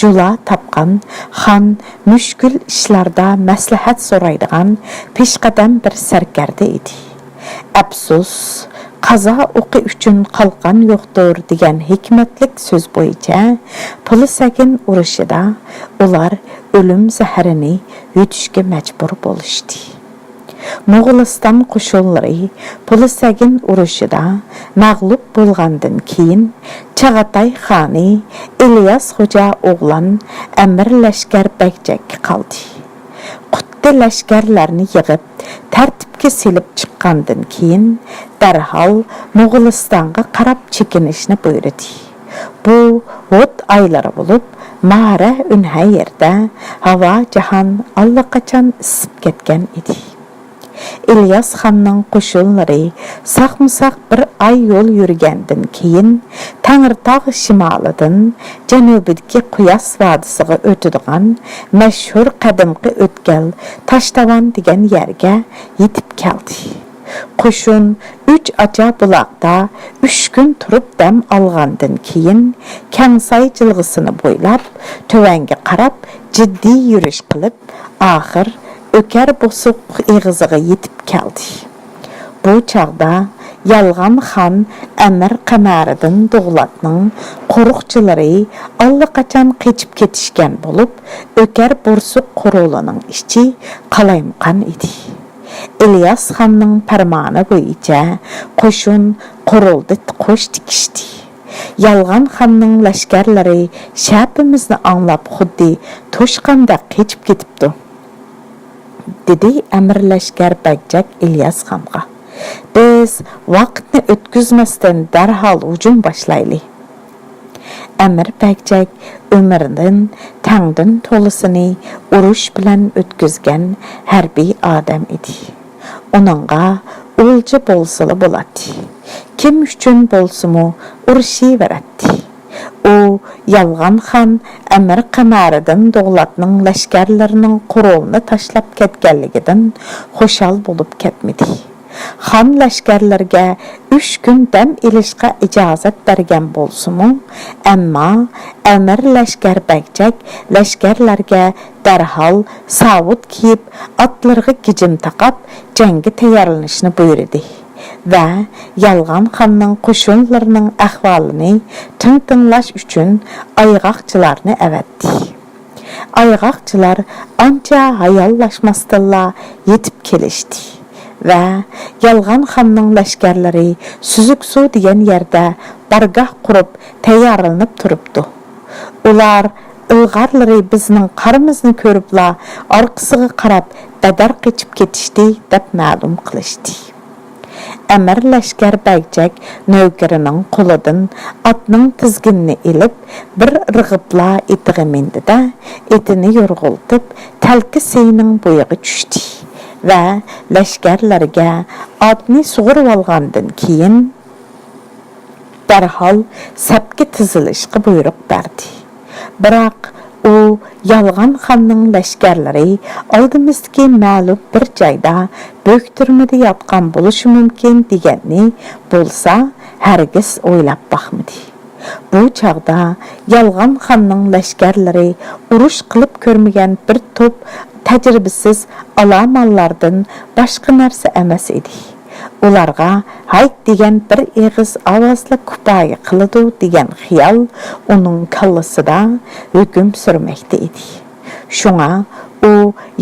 جۇلا تاپقان، خان مۈشكۈل ئىشلاردا مەسلىھەت سورايدىغان پېشقەدەم بىر سەركەردە ئىدى. ئەپسۇس، قازا ئوقى ئۈچۈن قالقان يوقتۇر دېگەن ھېكمەتلىك سۆز بويىچە، پۇلىسەگىن ئۇرۇشىدا ئۇلار ئۆلۈم زەھىرىنى يۇتۇشقا مەجبۇر بولۇشتى. موغۇلىستان قوشۇنلىرى پۇلىسەگىن ئۇرۇشىدا مەغلۇپ بولغاندىن كېيىن، چاغاتاي خانى ئىلياس خوجا ئوغلان ئەمىر لەشكەر بەگجەككە قالدى. قۇتتى لەشكەرلەرنى يىغىپ، تەرتىپكە سېلىپ چىققاندىن كېيىن، دەرھال موغۇلىستانغا قاراپ چېكىنىشنى بۇيرۇدى. بۇ ھوت ئايلىرى بولۇپ، مارە ئۈنھەييەردە ھاۋا جاھان ئاللىقاچان ئىسسىپ كەتكەن ئىدى. ئىلياس خاننىڭ قوشۇنلىرى ساقمۇساق بىر ئاي يول يۈرگەندىن كېيىن، تەڭرىتاغ شىمالىدىن جەنۇبىدىكى قۇياس ۋادىسىغا ئۆتىدىغان مەشھۇر قەدىمكى ئۆتكەل تاشتاۋان دېگەن يەرگە يېتىپ كەلدى. قوشۇن ئۈچ ئاچا بۇلاقتا ئۈچ كۈن تۇرۇپ دەم ئالغاندىن كېيىن، كەڭساي جىلغىسىنى بويلاپ، تۆۋەنگە قاراپ جىددىي يۈرۈش قىلىپ، ئاخىر ئۆكەر بوسۇق ئېغىزىغا يېتىپ كەلدى. بۇ چاغدا يالغان خان ئەمىر قەمەرىدىن دوغلاتنىڭ قورۇقچىلىرى ئاللىقاچان قېچىپ كېتىشكەن بولۇپ، ئۆكەر بورسۇق قورۇلىنىڭ ئىچى قالايمىقان ئىدى. ئىلياس خاننىڭ پەرمانى بويىچە قوشۇن قورۇلدا قوش تىكىشتى. يالغان خاننىڭ لەشكەرلىرى شەپىمىزنى ئاڭلاپ، خۇددى توشقاندەك قېچىپ كېتىپتۇ، دېدى ئەمىر لەشكەر بەگجەك ئىلياس خانغا. بىز ۋاقىتنى ئۆتكۈزمەستىن دەرھال ھۇجۇم باشلايلى. ئەمىر بەگجەك ئۆمرىدىن تەڭدىن تولىسىنى ئۇرۇش بىلەن ئۆتكۈزگەن ھەربىي ئادەم ئىدى. ئۇنىڭغا ئولجا بولسىلا بولاتتى. كىم ئۈچۈن بولسىمۇ ئۇرۇشۇۋېرەتتى. ئۇ يالغان خان ئەمىر قەمەرىدىن دوغلاتنىڭ لەشكەرلىرىنىڭ قورۇلىنى تاشلاپ كەتكەنلىكىدىن خۇشال بولۇپ كەتمىدى. خان لەشكەرلىرىگە ئۈچ كۈن دەم ئېلىشقا ئىجازەت بەرگەن بولسىمۇ، ئەمما ئەمىر لەشكەر بەگجەك لەشكەرلەرگە دەرھال ساۋۇت كىيىپ، ئاتلىرىغا گىجىم تاقاپ، جەڭگە تەييارلىنىشنى بۇيرۇدى ۋە يالغان خاننىڭ قوشۇنلىرىنىڭ ئەھۋالىنى تىڭ تىڭلاش ئۈچۈن ئايغاقچىلارنى ئەۋەتتى. ئايغاقچىلار ئانچە ھاياللاشماستىنلا يېتىپ كېلىشتى ۋە يالغان خاننىڭ لەشكەرلىرى سۈزۈكسۇ دېگەن يەردە بارگاھ قۇرۇپ تەييارلىنىپ تۇرۇپتۇ. ئۇلار ئىلغارلىرى بىزنىڭ قارىمىزنى كۆرۈپلا ئارقىسىغا قاراپ بەدەر قېچىپ كېتىشتى، دەپ مەلۇم قىلىشتى. ئەمىر لەشكەر بەگجەك نۆكىرىنىڭ قولىدىن ئاتنىڭ تىزگىنىنى ئېلىپ، بىر ئىرغىپلا ئېتىغا مىندى-دە، ئېتىنى يورغىلىتىپ، تەلكە سېيىنىڭ بويىغا چۈشتى ۋە لەشكەرلەرگە ئاتنى سۇغۇرۇۋالغاندىن كېيىن، دەرھال سەپكە تىزىلىشقا بۇيرۇق بەردى. بىراق ئۇ يالغان خاننىڭ لەشكەرلىرى ئالدىمىزدىكى مەلۇم بىر جايدا بۆكتۈرمىدە ياتقان بولۇشى مۇمكىن دېگەننى بولسا ھەرگىز ئويلاپ باقمىدى. بۇ چاغدا يالغان خاننىڭ لەشكەرلىرى ئۇرۇش قىلىپ كۆرمىگەن بىر توپ تەجرىبىسىز ئالامانلاردىن باشقا نەرسە ئەمەس ئىدى. ئۇلارغا ھايت دېگەن بىر ئېغىز ئاۋازلا كۇپايە قىلىدۇ دېگەن خىيال ئۇنىڭ كاللىسىدا ھۆكۈم سۈرمەكتە ئىدى. شۇڭا ئۇ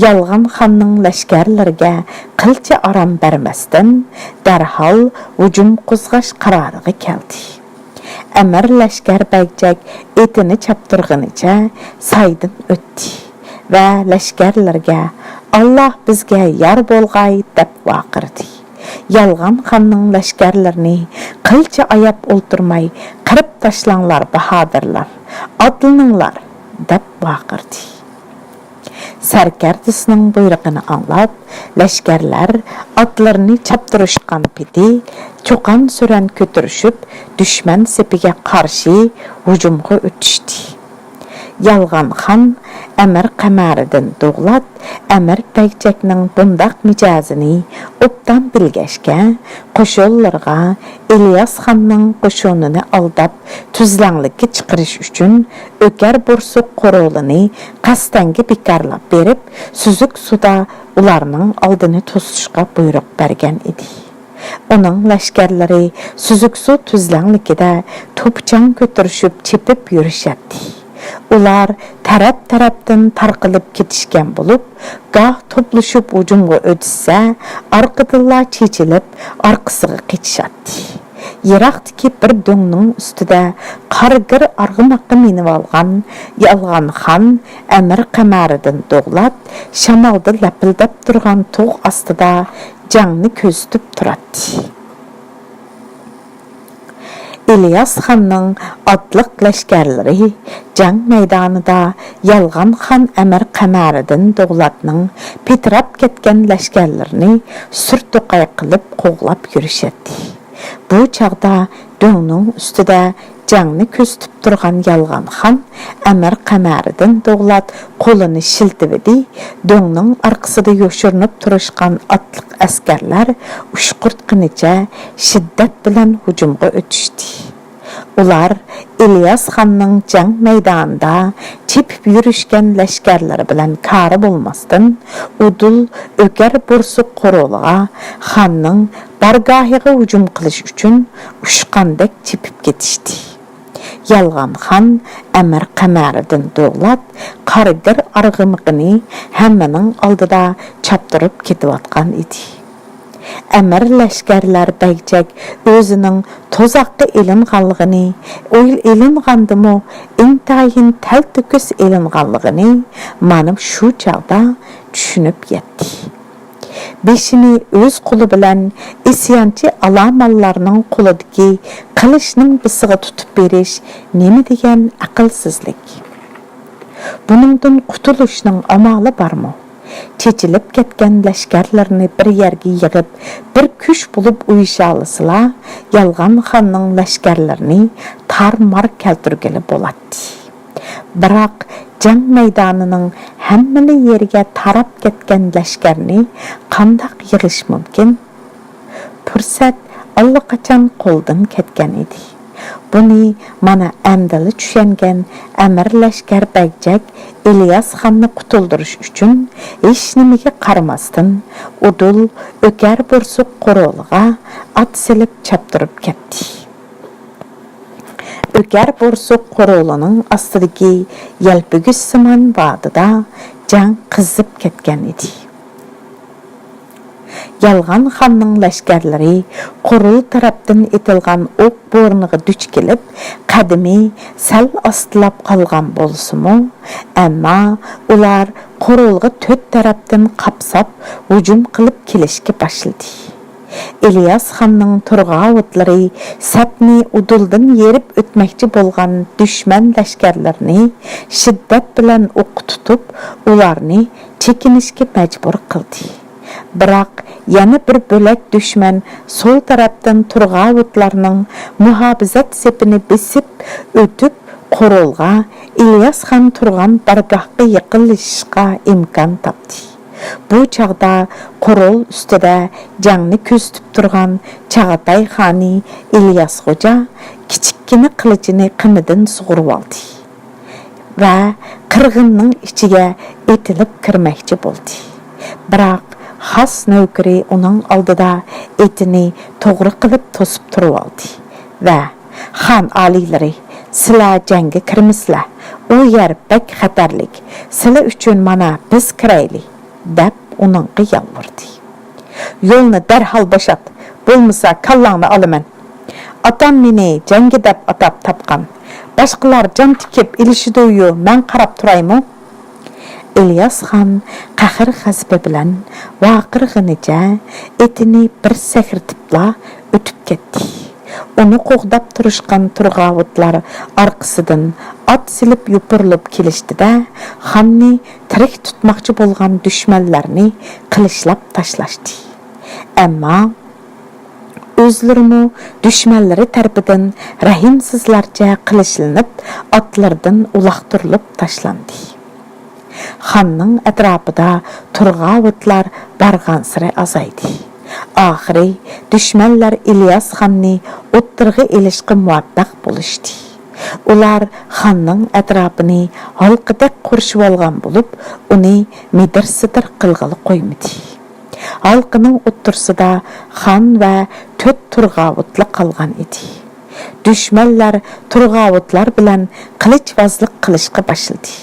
يالغان خاننىڭ لەشكەرلىرىگە قىلچە ئارام بەرمەستىن، دەرھال ھۇجۇم قوزغاش قارارىغا كەلدى. ئەمىر لەشكەر بەگجەك ئېتىنى چاپتۇرغىنىچە سايدىن ئۆتتى ۋە لەشكەرلىرىگە «ئاللا بىزگە يار بولغاي!» دەپ ۋارقىرىدى. يالغان خاننىڭ لەشكەرلىرىنى قىلچە ئاياپ ئولتۇرماي «قىرىپ تاشلاڭلار، باھادىرلار! ئاتلىنىڭلار!» دەپ ۋارقىرىدى. سەركەردىسىنىڭ بۇيرۇقىنى ئاڭلاپ، لەشكەرلەر ئاتلىرىنى چاپتۇرۇشقان پېتى چۇقان-سۈرەن كۆتۈرۈشۈپ، دۈشمەن سېپىگە قارشى ھۇجۇمغا ئۆتۈشتى. يالغان خان ئەمىر قەمەرىدىن دوغلات ئەمىر بەگچەكنىڭ بۇنداق مىجەزىنى ئوبدان بىلگەچكە، قوشۇنلىرىغا ئىلياس خاننىڭ قوشۇنىنى ئالداپ، تۈزلەڭلىككە چىقىرىش ئۈچۈن ئۆكەر بورسۇق قورۇلىنى قەستەنگە بىكارلاپ بېرىپ، سۈزۈك سۇدا ئۇلارنىڭ ئالدىنى توسۇشقا بۇيرۇق بەرگەن ئىدى. ئۇنىڭ لەشكەرلىرى سۈزۈك سۇ تۈزلەڭلىكىدە توپا-چاڭ كۆتۈرۈشۈپ چېپىپ يۈرۈشەتتى. ئۇلار تەرەپ-تەرەپتىن تارقىلىپ كېتىشكەن بولۇپ، گاھ توپلىشىپ ھۇجۇمغا ئۆتۈشسە، ئارقىدىنلا چېچىلىپ ئارقىسىغا قېچىشاتتى. يىراقتىكى بىر دۆڭنىڭ ئۈستىدە قارىگىر ئارغىماققا مىنىۋالغان يالغان خان ئەمىر قەمەرىدىن دوغلات شامالدا لەپىلدەپ تۇرغان تۇغ ئاستىدا جەڭنى كۆزىتىپ تۇراتتى. ئىلياس خاننىڭ ئاتلىق لەشكەرلىرى جەڭ مەيدانىدا يالغان خان ئەمىر قەمەرىدىن دوغلاتنىڭ پىتىراپ كەتكەن لەشكەرلىرىنى سۈر توقاي قىلىپ قوغلاپ يۈرۈشەتتى. بۇ چاغدا دۆڭنىڭ ئۈستىدە جەڭنى كۆزىتىپ تۇرغان يالغان خان ئەمىر قەمەرىدىن دوغلات قولىنى شىلتىۋىدى، دۆڭنىڭ ئارقىسىدا يوشۇرۇنۇپ تۇرۇشقان ئاتلىق ئەسكەرلەر ئۇشقۇرتقىنىچە شىددەت بىلەن ھۇجۇمغا ئۆتۈشتى. ئۇلار ئىلياس خاننىڭ جەڭ مەيدانىدا چېپىپ يۈرۈشكەن لەشكەرلىرى بىلەن كارى بولماستىن، ئۇدۇل ئۆكەر بورسۇق قورۇلىغا خاننىڭ بارگاھىغا ھۇجۇم قىلىش ئۈچۈن ئۇچقاندەك چېپىپ كېتىشتى. يالغان خان ئەمىر قەمەرىدىن دوغلات قارىگىر ئارغىمىقىنى ھەممىنىڭ ئالدىدا چاپتۇرۇپ كېتىۋاتقان ئىدى. ئەمىر لەشكەرلەر بەگجەك ئۆزىنىڭ تۇزاققا ئېلىنغانلىقىنى، ئويل-، ئېلىنغاندىمۇ ئىنتايىن تەلتۆكۈس ئېلىنغانلىقىنى مانا شۇ چاغدا چۈشىنىپ يەتتى. بېشىنى ئۆز قولى بىلەن ئىسيانچى ئالامانلارنىڭ قولىدىكى قىلىچنىڭ بىسىغا تۇتۇپ بېرىش نېمە دېگەن ئەقىلسىزلىك! بۇنىڭدىن قۇتۇلۇشنىڭ ئامالى بارمۇ؟ چېچىلىپ كەتكەن لەشكەرلىرىنى بىر يەرگە يىغىپ، بىر كۈچ بولۇپ ئۇيۇشالىسىلا، يالغان خاننىڭ لەشكەرلىرىنى تارمار كەلتۈرگىلى بولاتتى. بىراق جەڭ مەيدانىنىڭ ھەممىلا يېرىگە تاراپ كەتكەن لەشكەرنى قانداق يىغىش مۇمكىن؟ پۇرسەت ئاللىقاچان قولدىن كەتكەن ئىدى. بۇنى مانا ئەمدىلا چۈشەنگەن ئەمىر لەشكەر بەگجەك ئىلياس خاننى قۇتۇلدۇرۇش ئۈچۈن ھېچنېمىگە قارىماستىن، ئۇدۇل ئۆكەر بورسۇق قورۇلىغا ئات سېلىپ چاپتۇرۇپ كەتتى. ئۆكەر بورسۇق قورۇلىنىڭ ئاستىدىكى يەلپۈگۈچسىمان ۋادىدا جەڭ قىزىپ كەتكەن ئىدى. يالغان خاننىڭ لەشكەرلىرى قورۇل تەرەپتىن ئېتىلغان ئوق بورىنىغا دۇچ كېلىپ، قەدىمى سەل ئاستىلاپ قالغان بولسىمۇ، ئەمما ئۇلار قورۇلغا تۆت تەرەپتىن قاپساپ ھۇجۇم قىلىپ كېلىشكە باشلىدى. ئىلياس خاننىڭ تۇرغاۋۇتلىرى سەپنى ئۇدۇلدىن يېرىپ ئۆتمەكچى بولغان دۈشمەن لەشكەرلىرىنى شىددەت بىلەن ئوققا تۇتۇپ، ئۇلارنى چېكىنىشكە مەجبۇر قىلدى. بىراق يەنە بىر بۆلەك دۈشمەن سول تەرەپتىن تۇرغاۋۇتلارنىڭ مۇھاپىزەت سېپىنى بېسىپ ئۆتۈپ، قورۇلغا ئىلياس خان تۇرغان بارگاھقا يېقىنلىشىشقا ئىمكان تاپتى. بۇ چاغدا قورۇل ئۈستىدە جەڭنى كۆزىتىپ تۇرغان چاغاتاي خانى ئىلياس خوجا كىچىككىنە قىلىچىنى قىنىدىن سۇغۇرۇۋالدى ۋە قىرغىننىڭ ئىچىگە ئېتىلىپ كىرمەكچى بولدى. بىراق خاس نۆكىرى ئۇنىڭ ئالدىدا ئېتىنى توغرا قىلىپ توسۇپ تۇرۇۋالدى ۋە، «خان ئالىيلىرى، سىلەر جەڭگە كىرمىسىلە، ئۇ يەر بەك خەتەرلىك، سىلەر ئۈچۈن مانا بىز كىرەيلى» دەپ ئۇنىڭغا يالۋۇردى. «يولنى دەرھال بوشات، بولمىسا كاللاڭنى ئالىمەن. ئاتام مېنى جەڭگە دەپ ئاتاپ تاپقان. باشقىلار جان تىكىپ ئېلىشىدۇيۇ، مەن قاراپ تۇرايمۇ؟» ئىلياس خان قەھەر-غەزىپى بىلەن ۋارقىرىغىنىچە ئېتىنى بىر سەكرىتىپلا ئۆتۈپ كەتتى. ئۇنى قوغداپ تۇرۇشقان تۇرغاۋۇتلار ئارقىسىدىن ئات سېلىپ يوپۇرۇلۇپ كېلىشتى-دە، خاننى تىرىك تۇتماقچى بولغان دۈشمەنلەرنى قىلىچلاپ تاشلاشتى. ئەمما ئۆزلىرىمۇ دۈشمەنلىرى تەرىپىدىن رەھىمسىزلەرچە قىلىچلىنىپ، ئاتلىرىدىن ئۇلاقتۇرۇلۇپ تاشلاندى. خاننىڭ ئەتراپىدا تۇرغاۋۇتلار بارغانسېرى ئازايدى. ئاخىرى دۈشمەنلەر ئىلياس خاننى ئوتتۇرىغا ئېلىشقا مۇۋەپپەق بولۇشتى. ئۇلار خاننىڭ ئەتراپىنى ھالقىدەك قورشىۋالغان بولۇپ، ئۇنى مىدىر-سىدىر قىلغىلى قويمىدى. ھالقىنىڭ ئوتتۇرىسىدا خان ۋە تۆت تۇرغاۋۇتلا قالغان ئىدى. دۈشمەنلەر تۇرغاۋۇتلار بىلەن قىلىچۋازلىق قىلىشقا باشلىدى.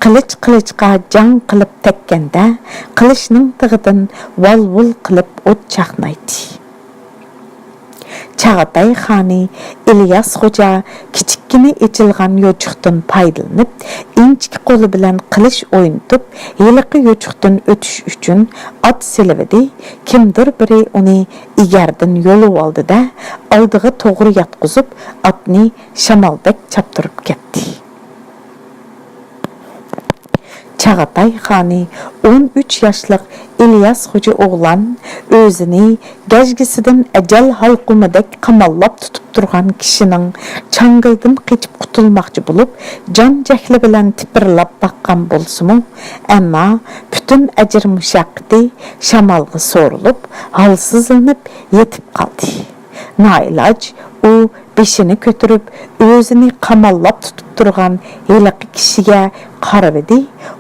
قىلىچ قىلىچقا جاڭ قىلىپ تەگكەندە، قىلىچنىڭ تېغىدىن ۋال-ۋۇل قىلىپ ئوت چاقنايتتى. چاغاتاي خانى ئىلياس خوجا كىچىككىنە ئېچىلغان يوچۇقتىن پايدىلىنىپ، ئىنچىكە قولى بىلەن قىلىچ ئوينىتىپ، ھېلىقى يوچۇقتىن ئۆتۈش ئۈچۈن ئات سېلىۋىدى. كىمدۇر بىرى ئۇنى ئېگەردىن يولۇۋالدى-دە، ئالدىغا توغرا ياتقۇزۇپ، ئاتنى شامالدەك چاپتۇرۇپ كەتتى. چاغاتاي خانى ئون ئۈچ ياشلىق ئىلياس خوجا ئوغلان ئۆزىنى گەجگىسىدىن ئەجەل ھالقۇمىدەك قاماللاپ تۇتۇپ تۇرغان كىشىنىڭ چاڭگىلىدىن قېچىپ قۇتۇلماقچى بولۇپ، جان-جەھلى بىلەن تىپىرلاپ باققان بولسىمۇ، ئەمما پۈتۈن ئەجىر-مۇشەققىتى شامالغا سورۇلۇپ، ھالسىزلىنىپ يېتىپ قالدى. نائىلاج ئۇ بېشىنى كۆتۈرۈپ، ئۆزىنى قاماللاپ تۇتۇپ تۇرغان ھېلىقى كىشىگە قارىۋىدى.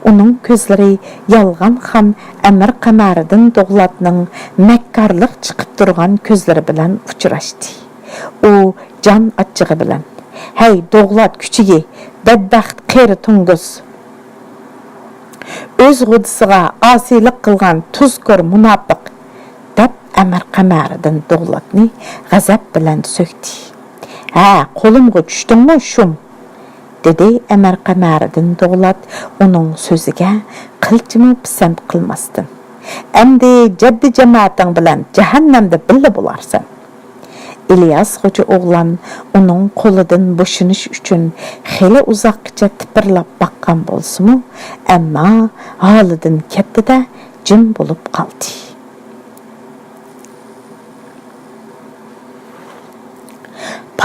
ئۇنىڭ كۆزلىرى يالغان خان ئەمىر قەمەرىدىن دوغلاتنىڭ مەككارلىق چىقىپ تۇرغان كۆزلىرى بىلەن ئۇچراشتى. ئۇ جان ئاچچىقى بىلەن، «ھەي، دوغلات كۈچۈكى، بەدبەخت قېرى توڭگۇز! ئۆز غۇدىسىغا ئاسىيلىق قىلغان تۇزكور مۇناپىق!» دەپ، ئەمىر قەمەرىدىن دوغلاتنى غەزەپ بىلەن سۆكتى. «ھە، قولۇمغا چۈشتۈڭمۇ، شۇم؟» دېدى ئەمىر قەمەرىدىن دوغلات ئۇنىڭ سۆزىگە قىلچىمۇ پىسەنت قىلماستىن. «ئەمدى جەددى جامائىتىڭ بىلەن جەھەننەمدە بىللە بولارسەن!» ئىلياس خوجا ئوغلان ئۇنىڭ قولىدىن بوشىنىش ئۈچۈن خېلى ئۇزاققىچە تىپىرلاپ باققان بولسىمۇ، ئەمما ھالىدىن كەتتى-دە، جىم بولۇپ قالدى.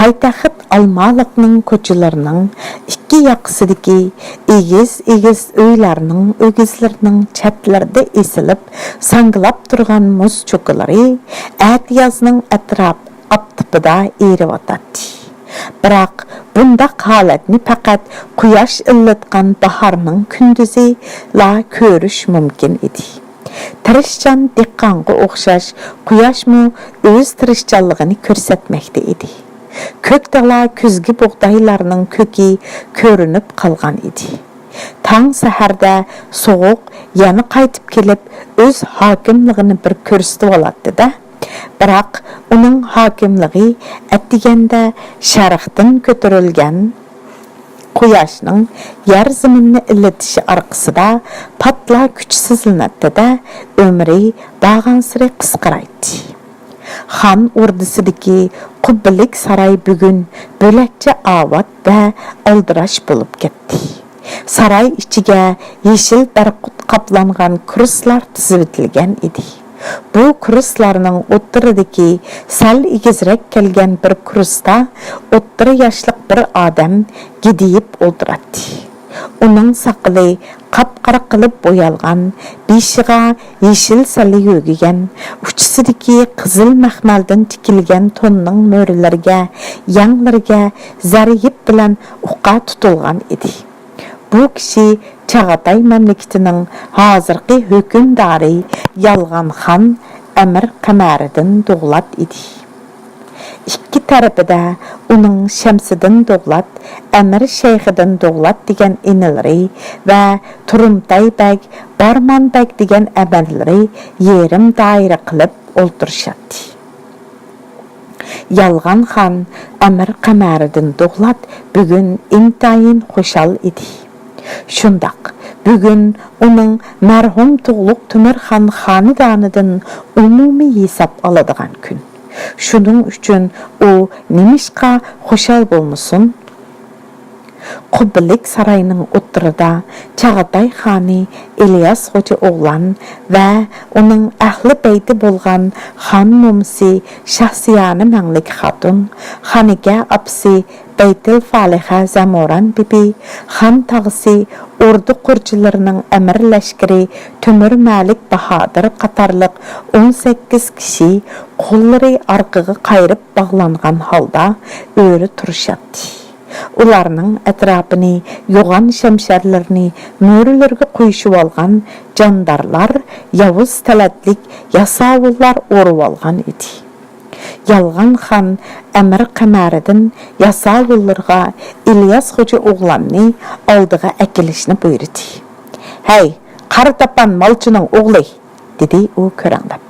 پايتەخت ئالمالىقنىڭ كوچىلىرىنىڭ ئىككى ياقىسىدىكى ئېگىز-ئېگىز ئۆيلەرنىڭ ئۆگزىلىرىنىڭ چەتلىرىدە ئېسىلىپ، ساڭگىلاپ تۇرغان مۇز چوكىلىرى ئەتىيازنىڭ ئەتراپ ئاپتىپىدا ئېرىۋاتاتتى. بىراق، بۇنداق ھالەتنى پەقەت قۇياش ئىللىتقان باھارنىڭ كۈندۈزىلا كۆرۈش مۇمكىن ئىدى. تىرىشچان دېھقانغا ئوخشاش، قۇياشمۇ ئۆز تىرىشچانلىقىنى كۆرسەتمەكتە ئىدى. كۆكتىلا كۈزگى بۇغدايلارنىڭ كۆكى كۆرۈنۈپ قالغان ئىدى. تاڭ سەھەردە سوغۇق يەنە قايتىپ كېلىپ، ئۆز ھاكىملىقىنى بىر كۆرسىتىۋالاتتى-دە، بىراق ئۇنىڭ ھاكىملىقى ئەتىگەندە شەرقتىن كۆتۈرۈلگەن قۇياشنىڭ يەر زېمىننى ئىللىتىشى ئارقىسىدا پاتلا كۈچسىزلىنەتتى-دە، ئۆمرى بارغانسېرى قىسقىرايتتى. خان ئوردىسىدىكى قۇببىلىك ساراي بۈگۈن بۆلەكچە ئاۋات ۋە ئالدىراش بولۇپ كەتتى. ساراي ئىچىگە يېشىل بەرقۇت قاپلانغان كۇرسىلار تىزىۋېتىلگەن ئىدى. بۇ كۇرسىلارنىڭ ئوتتۇرىدىكى سەل ئېگىزرەك كەلگەن بىر كۇرسىدا ئوتتۇرا ياشلىق بىر ئادەم گىدىيىپ ئولتۇراتتى. ئۇنىڭ ساقىلى قاپقارا قىلىپ بويالغان، بېشىغا يېشىل سەللە يۆگىگەن، ئۇچىسىدىكى قىزىل مەخمەلدىن تىكىلگەن توننىڭ مۈرىلىرىگە، يەڭلىرىگە زەر يىپ بىلەن ئۇقا تۇتۇلغان ئىدى. بۇ كىشى چاغاتاي مەملىكىتىنىڭ ھازىرقى ھۆكۈمدارى يالغان خان ئەمىر قەمەرىدىن دوغلات ئىدى. ئىككى تەرىپىدە ئۇنىڭ شەمسىدىن دوغلات، ئەمىر شەيخىدىن دوغلات دېگەن ئىنىلىرى ۋە تۇرۇمتاي بەگ، بارمان بەگ دېگەن ئەمىرلىرى يېرىم دائىرە قىلىپ ئولتۇرۇشاتتى. يالغان خان ئەمىر قەمەرىدىن دوغلات بۈگۈن ئىنتايىن خۇشال ئىدى. شۇنداق، بۈگۈن ئۇنىڭ مەرھۇم تۇغلۇق تۆمۈرخان خانىدانىدىن ئومۇمىي ھېساب ئالىدىغان كۈن. شۇنىڭ ئۈچۈن ئۇ نېمىشقا خۇشال بولمىسۇن؟ قۇببىلىك ساراينىڭ ئوتتۇرىدا چاغاتاي خانى ئىلياس خوجا ئوغلان ۋە ئۇنىڭ ئەھلى بەيتى بولغان خان مومىسى شاھسىيانە مەڭلىك خاتۇن، خانىكە ئاپىسى بەيتىل فالىھە زەمۇران بىبى، خان تاغىسى، ئوردا قورچىلىرىنىڭ ئەمىر لەشكىرى تۆمۈر مەلىك باھادىر قاتارلىق ئون سەككىز كىشى قوللىرى ئارقىغا قايرىپ باغلانغان ھالدا ئۆرە تۇرۇشاتتى. ئۇلارنىڭ ئەتراپىنى يوغان شەمشەرلىرىنى مۈرىلىرىگە قويۇشۇۋالغان جاندارلار، ياۋۇز تەلەتلىك ياساۋۇللار ئورىۋالغان ئىدى. يالغان خان ئەمىر قەمەرىدىن ياساۋۇللىرىغا ئىلياس خوجا ئوغلاننى ئالدىغا ئەكېلىشنى بۇيرۇدى. «ھەي، قارا تاپان مالچىنىڭ ئوغلى!» دېدى ئۇ كۆرەڭلەپ.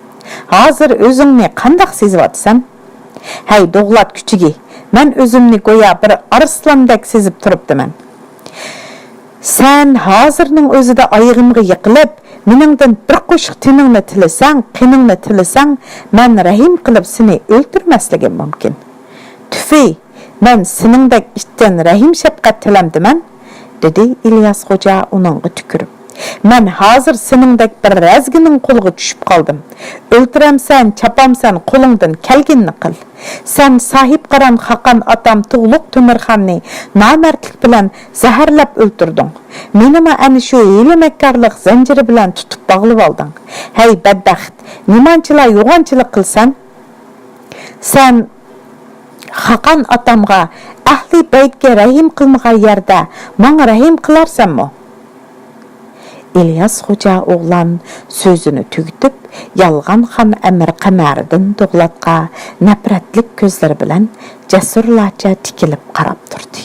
«ھازىر ئۆزۈڭنى قانداق سېزىۋاتىسەن؟ ھەي، دوغلات كۈچۈكى، مەن ئۆزۈمنى گويا بىر ئارسلاندەك سېزىپ تۇرۇپتىمەن. سەن ھازىرنىڭ ئۆزىدە ئايىغىمغا يىقىلىپ، مېنىڭدىن بىر قوشۇق تېنىڭنى تىلىسەڭ، قېنىڭنى تىلىسەڭ، مەن رەھىم قىلىپ سېنى ئۆلتۈرمەسلىكىم مۇمكىن.» «تۈفى، مەن سېنىڭدەك ئىتتىن رەھىم-شەپقەت تىلەمدىمەن؟» دېدى ئىلياس خوجا ئۇنىڭغا تۈكۈرۈپ. «مەن ھازىر سېنىڭدەك بىر رەزگىنىڭ قولىغا چۈشۈپ قالدىم. ئۆلتۈرەمسەن، چاپامسەن، قولۇڭدىن كەلگىنىنى قىل. سەن ساھىبقاران خاقان ئاتام تۇغلۇق تۆمۈرخاننى نامەردلىك بىلەن زەھەرلەپ ئۆلتۈردۈڭ. مېنىمۇ ئەنە شۇ ھىيلە-مەككارلىق زەنجىرى بىلەن تۇتۇپ باغلىۋالدىڭ. ھەي بەتبەخت، نېمانچىلا يوغانچىلىق قىلسەن؟ سەن خاقان ئاتامغا، ئەھلى بەيتكە رەھىم قىلمىغان يەردە ماڭا رەھىم قىلارسەنمۇ؟» ئىلياس خوجا ئوغلان سۆزىنى تۈگىتىپ، يالغان خان ئەمىر قەمەرىدىن دوغلاتقا نەپرەتلىك كۆزلىرى بىلەن جەسۇرلارچە تىكىلىپ قاراپ تۇردى.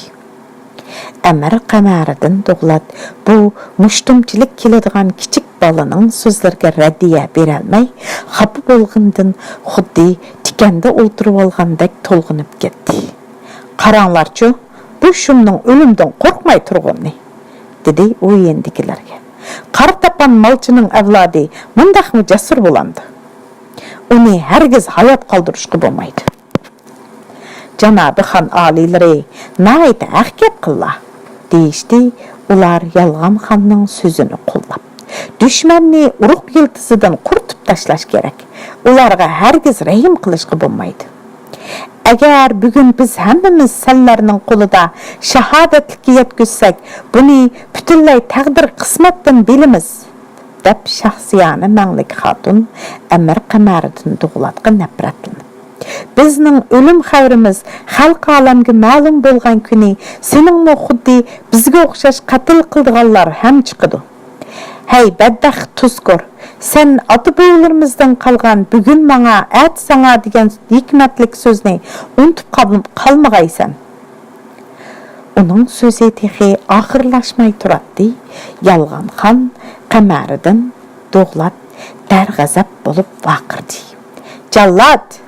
ئەمىر قەمەرىدىن دوغلات بۇ مۇشتۇمچىلىك كېلىدىغان كىچىك بالىنىڭ سۆزلىرىگە رەددىيە بېرەلمەي، خاپا بولغىنىدىن خۇددى تىكەندە ئولتۇرۇۋالغاندەك تولغىنىپ كەتتى. «قاراڭلارچۇ، بۇ شۇمنىڭ ئۆلۈمدىن قورقماي تۇرغىنىنى!» دېدى ئۇ يېنىدىكىلەرگە. «قارا تاپان مالچىنىڭ ئەۋلادى مۇنداقمۇ جەسۇر بولامدۇ؟ ئۇنى ھەرگىز ھايات قالدۇرۇشقا بولمايدۇ.» «جانابىي خان ئالىيلىرى ناھايىتى ھەق گەپ قىللا» دېيىشتى ئۇلار يالغان خاننىڭ سۆزىنى قوللاپ. «دۈشمەننى ئۇرۇق يىلتىزىدىن قۇرۇتۇپ تاشلاش كېرەك. ئۇلارغا ھەرگىز رەھىم قىلىشقا بولمايدۇ. ئەگەر بۈگۈن بىز ھەممىمىز سەنلەرنىڭ قولىدا شاھادەتلىككە يەتكۈزسەك، بۇنى پۈتۈنلەي تەقدىر قىسمەتتىن بىلىمىز.» دەپ شاھسىيانە مەڭلىك خاتۇن ئەمىر قەمەرىدىن دوغلاتقا نەپرەتلىنىپ، «بىزنىڭ ئۆلۈم خەۋىرىمىز خەلقى ئالەمگە مەلۇم بولغان كۈنى سېنىڭمۇ خۇددى بىزگە ئوخشاش قەتل قىلىدىغانلار ھەم چىقىدۇ. ھەي بەتبەخت تۇزكور، سەن ئاتا-بوۋىلىرىمىزدىن قالغان بۈگۈن ماڭا، ئەتە ساڭا دېگەن ھېكمەتلىك سۆزنى ئۇنتۇپ قال-، قالمىغايسەن.» ئۇنىڭ سۆزى تېخى ئاخىرلاشماي تۇراتتى، يالغان خان قەمەرىدىن دوغلات دەرغەزەپ بولۇپ ۋارقىرىدى: «جاللات!»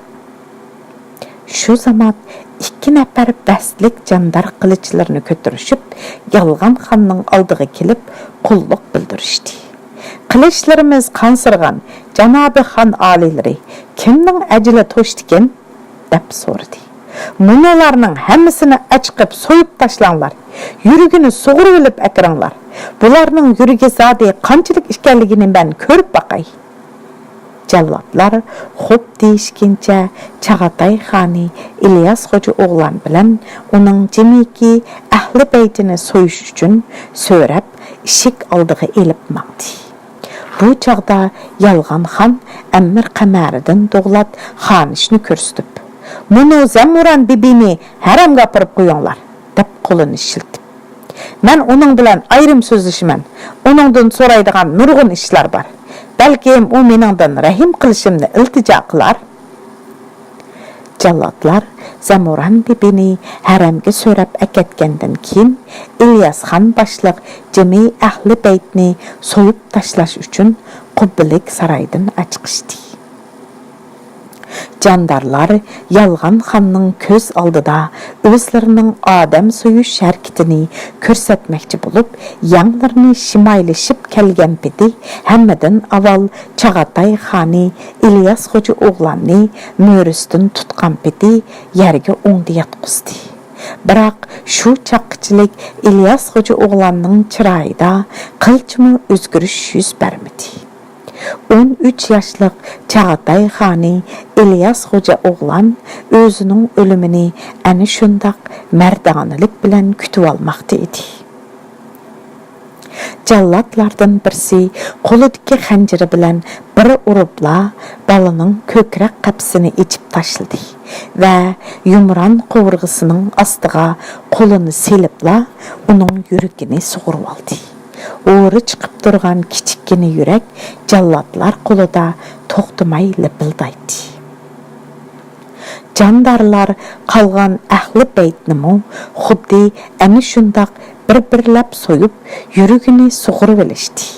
شۇ زامان ئىككى نەپەر بەستلىك جاندار قىلىچلىرىنى كۆتۈرۈشۈپ، يالغان خاننىڭ ئالدىغا كېلىپ قۇللۇق بىلدۈرۈشتى. «قىلىچلىرىمىز قانسىرىغان، جانابىي خان ئالىيلىرى، كىمنىڭ ئەجىلى توشتىكىن؟» دەپ سورىدى. «مۇنۇلارنىڭ ھەممىسىنى ئەچىقىپ سويۇپ تاشلاڭلار، يۈرىكىنى سۇغۇرۇۋېلىپ ئەكىرىڭلار. بۇلارنىڭ يۈرىكى زادى قانچىلىك ئىكەنلىكىنى مەن كۆرۈپ باقاي.» جاللاتلار خوپ دېيىشكىنىچە چاغاتاي خانى ئىلياس خوجا ئوغلان بىلەن ئۇنىڭ جىمىكى ئەھلى بەيتىنى سويۇش ئۈچۈن سۆرەپ ئىشىك ئالدىغا ئېلىپ ماڭدى. بۇ چاغدا يالغان خان ئەمىر قەمەرىدىن دوغلات خانىشنى كۆرسىتىپ: «مۇنۇ زەمۇران بىبىنى ھەرەمگە ئاپىرىپ قويۇڭلار» دەپ قولىنى شىلتىپ. مەن ئۇنىڭ بىلەن ئايرىم سۆزلىشىمەن. ئۇنىڭدىن سورايدىغان نۇرغۇن ئىشلار بار. بەلكىم ئۇ مېنىڭدىن رەھىم قىلىشىمنى ئىلتىجا قىلار. جاللاتلار زەمۇران بىبىنى ھەرەمگە سۆرەپ ئەكەتكەندىن كېيىن، ئىلياس خان باشلىق جىمى ئەھلى بەيتنى سويۇپ تاشلاش ئۈچۈن قۇببىلىك سارايدىن ئاچىقىشتى. جاندارلار يالغان خاننىڭ كۆز ئالدىدا ئۆزلىرىنىڭ ئادەم سويۇش ھەرىكىتىنى كۆرسەتمەكچى بولۇپ، يەڭلىرىنى شىمايلىشىپ كەلگەن پېتى، ھەممىدىن ئاۋۋال چاغاتاي خانى ئىلياس خوجا ئوغلاننى مۈرىسىدىن تۇتقان پېتى يەرگە ئوڭدا ياتقۇزدى. بىراق، شۇ چاققىچىلىك ئىلياس خوجا ئوغلاننىڭ چىرايىدا قىلچىمۇ ئۆزگىرىش يۈز بەرمىدى. ئون ئۈچ ياشلىق چاغاتاي خانى ئىلياس خوجا ئوغلان ئۆزىنىڭ ئۆلۈمىنى ئەنە شۇنداق مەردانىلىك بىلەن كۈتۈۋالماقتا ئىدى. جاللاتلاردىن بىرسى قولىدىكى خەنجىرى بىلەن بىر ئۇرۇپلا بالىنىڭ كۆكرەك قەپىسىنى ئېچىپ تاشلىدى ۋە يۇمران قوۋۇرغىسىنىڭ ئاستىغا قولىنى سېلىپلا ئۇنىڭ يۈرىكىنى سۇغۇرۇۋالدى. ھورى چىقىپ تۇرغان كىچىككىنە يۈرەك جاللاتلار قولىدا توختىماي لىپىلدايتتى. جاندارلار قالغان ئەھلى بەيتنىمۇ خۇددى ئەنە شۇنداق بىر-بىرلەپ سويۇپ، يۈرىكىنى سۇغۇرۇۋېلىشتى.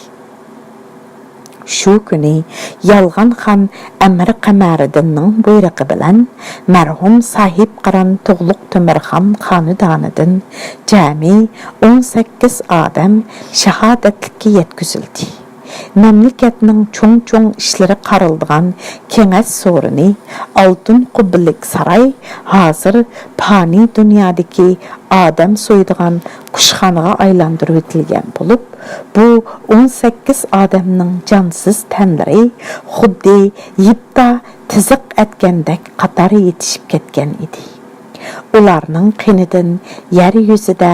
شۇ كۈنى يالغان خان ئەمىر قەمەرىدىننىڭ بۇيرۇقى بىلەن مەرھۇم ساھىبقىران تۇغلۇق تۆمۈرخان خانىدانىدىن جەمئىي ئون سەككىز ئادەم شاھادەتلىككە يەتكۈزۈلدى. مەملىكەتنىڭ چوڭ-چوڭ ئىشلىرى قارىلىدىغان كېڭەش سورۇنى، ئالتۇن قۇببىلىك ساراي ھازىر پانىي دۇنيادىكى ئادەم سويىدىغان قۇشخانىغا ئايلاندۇرۇۋېتىلگەن بولۇپ، بۇ ئون سەككىز ئادەمنىڭ جانسىز تەنلىرى خۇددى يىپتا تىزىق ئەتكەندەك قاتار يېتىشىپ كەتكەن ئىدى. ئۇلارنىڭ قېنىدىن يەر يۈزىدە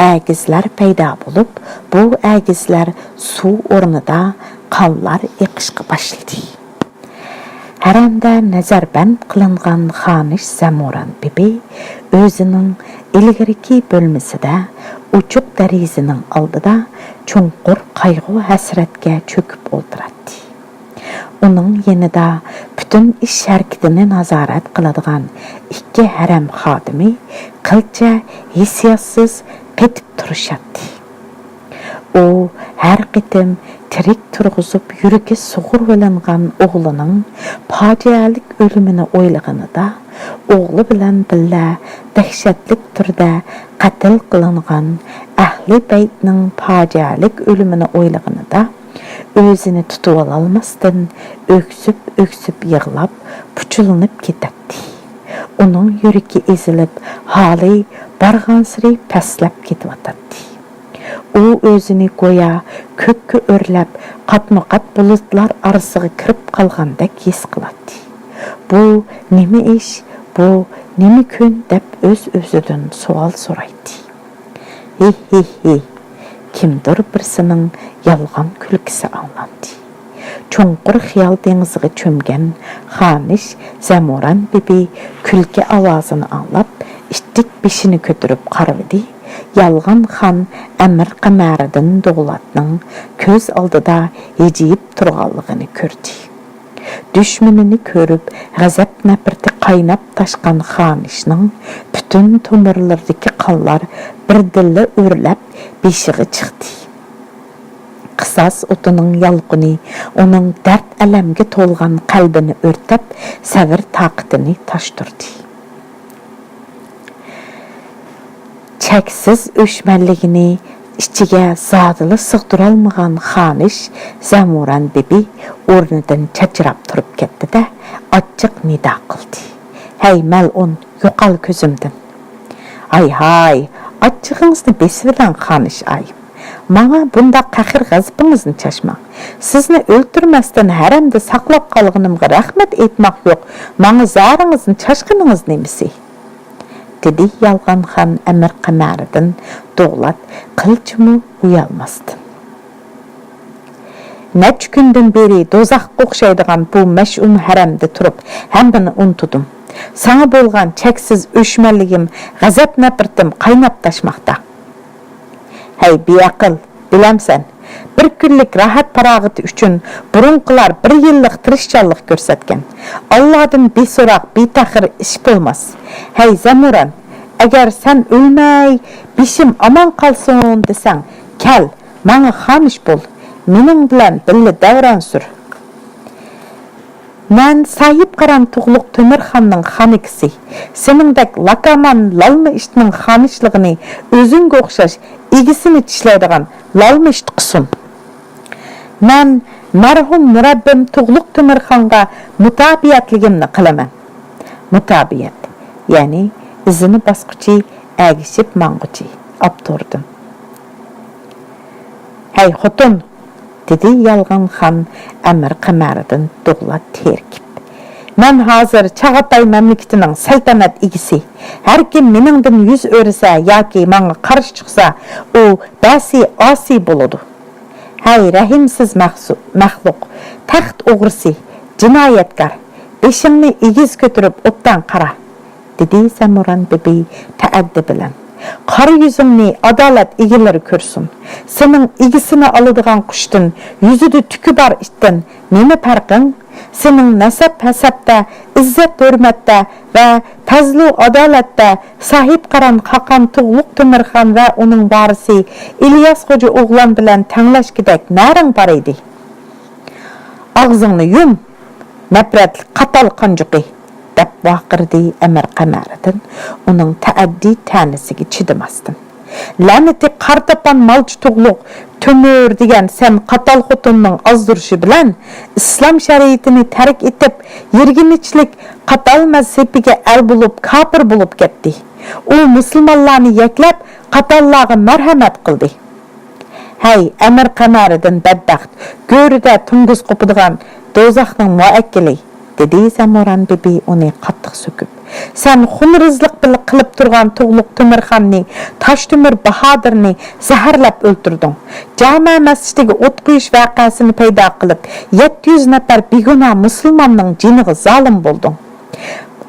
ئەگىزلەر پەيدا بولۇپ، بۇ ئەگىزلەر سۇ ئورنىدا قانلار ئېقىشقا باشلىدى. ھەرەمدە نەزەربەند قىلىنغان خانىش زەمۇران بىبى ئۆزىنىڭ ئىلگىرىكى بۆلمىسىدە ئوچۇق دېرىزىنىڭ ئالدىدا چوڭقۇر قايغۇ-ھەسرەتكە چۆكۈپ ئولتۇراتتى. ئۇنىڭ يېنىدا پۈتۈن ئىش ھەرىكىتىنى نازارەت قىلىدىغان ئىككى ھەرەم خادىمى قىلچە ھېسسىياتسىز قېتىپ تۇرۇشاتتى. ئۇ ھەر قېتىم تىرىك تۇرغۇزۇپ يۈرىكى سۇغۇرۇۋېلىنغان ئوغلىنىڭ پاجىئەلىك ئۆلۈمىنى ئويلىغىنىدا، ئوغلى بىلەن بىللە دەھشەتلىك تۈردە قەتل قىلىنغان ئەھلى بەيتنىڭ پاجىئەلىك ئۆلۈمىنى ئويلىغىنىدا، ئۆزىنى تۇتۇۋالالماستىن ئۆكسۈپ-ئۆكسۈپ يىغلاپ، پۇچۇلىنىپ كېتەتتى. ئۇنىڭ يۈرىكى ئېزىلىپ، ھالى بارغانسېرى پەسلەپ كېتىۋاتاتتى. ئۇ ئۆزىنى گويا كۆككە ئۆرلەپ، قاتمۇقات بۇلۇتلار ئارىسىغا كىرىپ قالغاندەك ھېس قىلاتتى. بۇ نېمە ئىش؟ بۇ نېمە كۈن؟ دەپ ئۆز-ئۆزىدىن سوئال سورايتتى. ھى، ھى، ھى! كىمدۇر بىرسىنىڭ يالغان كۈلكىسى ئاڭلاندى. چوڭقۇر خىيال دېڭىزىغا چۆمگەن خانىش زەمۇران بىبى كۈلكە ئاۋازىنى ئاڭلاپ، ئىتتىك بېشىنى كۆتۈرۈپ قارىۋىدى، يالغان خان ئەمىر قەمەرىدىن دوغلاتنىڭ كۆز ئالدىدا ھىجىيىپ تۇرغانلىقىنى كۆردى. دۈشمىنىنى كۆرۈپ، غەزەپ-نەپرىتى قايناپ تاشقان خانىشنىڭ پۈتۈن تومۇرلىرىدىكى قانلار بىردىنلا ئۆرلەپ، بېشىغا چىقتى. قىساس ئوتىنىڭ يالقۇنى ئۇنىڭ دەرد-ئەلەمگە تولغان قەلبىنى ئۆرتەپ، سەۋر-تاقىتىنى تاشتۇردى. چەكسىز ئۆچمەنلىكىنى ئىچىگە زادىلا سىغدۇرالمىغان خانىش زەمۇران بىبى ئورنىدىن چاچراپ تۇرۇپ كەتتى-دە، ئاچچىق نىدا قىلدى: «ھەي، مەلئۇن، يوقال كۆزۈمدىن!» «ھاي، ھاي، ئاچچىقىڭىزنى بېسىۋېلىڭ، خانىش ئايىم. ماڭا بۇنداق قەھر-غەزىپىڭىزنى چاچماڭ. سىزنى ئۆلتۈرمەستىن ھەرەمدە ساقلاپ قالغىنىمغا رەھمەت ئېيتماق يوق، ماڭا زارىڭىزنى چاچقىنىڭىز نېمىسى؟» دېدى يالغان خان ئەمىر قەمەرىدىن دوغلات قىلچىمۇ ئۇيالماستىن. «نەچچە كۈندىن بېرى دوزاخقا ئوخشايدىغان بۇ مەشئۇم ھەرەمدە تۇرۇپ ھەممىنى ئۇنتۇدۇم. ساڭا بولغان چەكسىز ئۆچمەنلىكىم، غەزەپ-نەپرىتىم قايناپ تاشماقتا.» ھەي، بىئەقىل، بىلەمسەن، بىر كۈنلۈك راھەت-پاراغىتى ئۈچۈن بۇرۇنقىلار بىر يىللىق تىرىشچانلىق كۆرسەتكەن. ئاللادىن بىسوراق، بىتەخىر ئىش بولماس. ھەي، زەمۇران، ئەگەر سەن ئۆلمەي، بېشىم ئامان قالسۇن دېسەڭ، كەل، ماڭا خانىش بول، مېنىڭ بىلەن بىللە دەۋران سۈر. مەن ساھىبقاران تۇغلۇق تۆمۈرخاننىڭ خانىكىسى. سېنىڭدەك لاكامان لالما ئىتنىڭ خانىشلىقىنى ئۆزۈڭگە ئوخشاش ئىگىسىنى چىشلەيدىغان لالما ئىت قىلسۇن. مەن مەرھۇم مۇرەببىم تۇغلۇق تۆمۈرخانغا مۇتابىئەتلىكىمنى قىلىمەن. مۇتابىئەت، يەنى ئىزىنى باسقۇچى، ئەگىشىپ ماڭغۇچى. ئاپتوردىن. ھەي خوتۇن! دېدى يالغان خان ئەمىر قەمەردىن دوغلا تېرىكىپ. مەن ھازىر چاغاتاي مەملىكىتىنىڭ سەلتەنەت ئىگىسى. ھەركىم مېنىڭدىن يۈز ئۆرۈسە ياكى ماڭا قارشى چىقسا، ئۇ بەسى ئاسىي بولىدۇ. ھەي رەھىمسىز مەخسۇ-، مەخلۇق، تەخت ئوغرىسى، جىنايەتكار، بېشىڭنى ئېگىز كۆتۈرۈپ ئوبدان قارا. دېدى زەمۇران بىبى تەئەددى بىلەن. قارا يۈزۈڭنى ئادالەت ئىگىلىرى كۆرسۇن. سېنىڭ ئىگىسىنى ئالىدىغان قۇشتىن، يۈزىدە تۈكى بار ئىتتىن نېمە پەرقىڭ؟ سېنىڭ نەسەب-ھەسەبتە، ئىززەت-ھۆرمەتتە ۋە پەزلۇ-ئادالەتتە ساھىبقاران خاقان تۇغلۇق تۆمۈرخان ۋە ئۇنىڭ ۋارىسى ئىلياس خوجا ئوغلان بىلەن تەڭلەشكۈدەك نەرىڭ بار ئىدى؟ ئاغزىڭنى يۇم، نەپرەتلىك قاتال قانجۇقى! دەپ ۋارقىرىدى ئەمىر قەمەرىدىن ئۇنىڭ تەئەددىي تەنىسىگە چىدىماستىن. لەنىتى قارا تاپان مالچى تۇغلۇق تۆمۈر دېگەن سەن قاتال خوتۇننىڭ ئازدۇرۇشى بىلەن ئىسلام شەرىئىتىنى تەرك ئېتىپ، يىرگىنچلىك قاتال مەزھىپىگە ئەل بولۇپ، كاپىر بولۇپ كەتتى. ئۇ مۇسۇلمانلارنى يەكلەپ، قاتاللارغا مەرھەمەت قىلدى. ھەي، ئەمىر قەمەرىدىن بەتبەخت، گۆرۈدە توڭگۇز قوپىدىغان دوزاخنىڭ مۇئەككىلى! دېدى زەمۇران بىبى ئۇنى قاتتىق سۆكۈپ. سەن خۇنرىزلىق بىلەن قىلىپ تۇرغان تۇغلۇق تۆمۈرخاننى، تاشتۆمۈر باھادىرنى زەھەرلەپ ئۆلتۈردۈڭ. جامە مەسچىتىگە ئوت قويۇش ۋەقەسىنى پەيدا قىلىپ، يەتتە يۈز نەپەر بىگۇناھ مۇسۇلماننىڭ جېنىغا زالىم بولدۇڭ.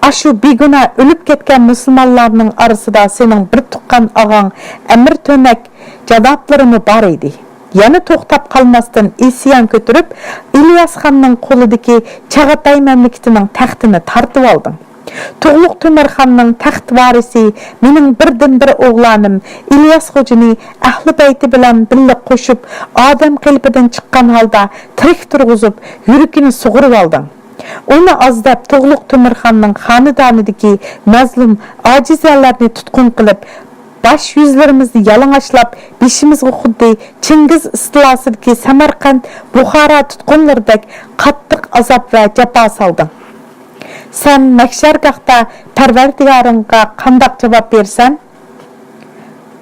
ئاشۇ بىگۇناھ ئۆلۈپ كەتكەن مۇسۇلمانلارنىڭ ئارىسىدا سېنىڭ بىر تۇغقان ئاغاڭ ئەمىر تۆنەك جانابلىرىمۇ بار ئىدى. يەنە توختاپ قالماستىن ئىسيان كۆتۈرۈپ، ئىلياس خاننىڭ قولىدىكى چاغاتاي مەملىكىتىنىڭ تەختىنى تارتىۋالدىڭ. تۇغلۇق تۆمۈرخاننىڭ تەخت ۋارىسى مېنىڭ بىردىنبىر ئوغلانىم ئىلياس خوجىنى ئەھلى بەيتى بىلەن بىللە قوشۇپ، ئادەم قېلىپىدىن چىققان ھالدا تىرىك تۇرغۇزۇپ، يۈرىكىنى سۇغۇرۇۋالدىڭ. ئۇنى ئاز دەپ، تۇغلۇق تۆمۈرخاننىڭ خانىدانىدىكى مەزلۇم ئاجىزەنلەرنى تۇتقۇن قىلىپ، باش يۈزلىرىمىزنى يالىڭاچلاپ، بېشىمىزغا خۇددى چىڭگىز ئىستىلاسىدىكى سەمەرقەنت، بۇخارا تۇتقۇنلىرىدەك قاتتىق ئازاب ۋە جاپا سالدىڭ. سەن مەھشەرگاھتا پەرۋەردىگارىڭغا قانداق جاۋاب بېرىسەن؟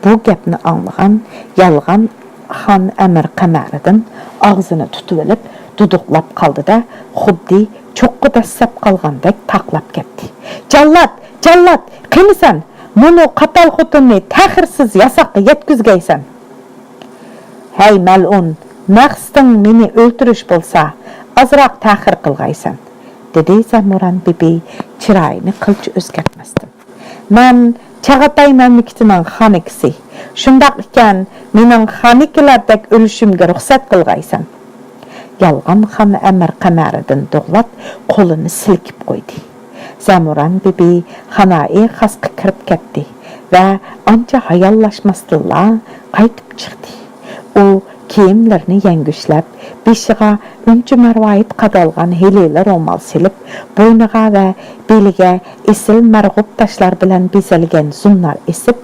بۇ گەپنى ئاڭلىغان يالغان خان ئەمىر قەمەرىدىن ئاغزىنى تۇتۇۋېلىپ دۇدۇقلاپ قالدى-دە، خۇددى چوققا دەسسەپ قالغاندەك تاقلاپ كەتتى. جاللات! جاللات! قېنى سەن مۇنۇ قاتال خوتۇننى تەخىرسىز ياساققا يەتكۈزگەيسەن! ھەي مەلئۇن، مەقسىتىڭ مېنى ئۆلتۈرۈش بولسا، ئازراق تەخىر قىلغايسەن، دېدى زەمۇران بىبى چىرايىنى قىلچە ئۆزگەرتمەستىن. مەن چاغاتاي مەملىكىتىنىڭ خانىكىسى. شۇنداق ئىكەن، مېنىڭ خانىكىلەردەك ئۆلۈشۈمگە رۇخسەت قىلغايسەن. يالغان خان ئەمىر قەمەرىدىن دوغلات قولىنى سىلكىپ قويدى. زەمۇران بىبى خانائى خاسقا كىرىپ كەتتى ۋە ئانچە ھاياللاشماستىنلا قايتىپ چىقتى. ئۇ كىيىملىرىنى يەڭگۈشلەپ، بېشىغا ئۈنچە مەرۋايىت قادالغان ھېلىلا رومال سېلىپ، بوينىغا ۋە بېلىگە ئېسىل مەرغۇپ تاشلار بىلەن بېزەلگەن زۇننار ئېسىپ،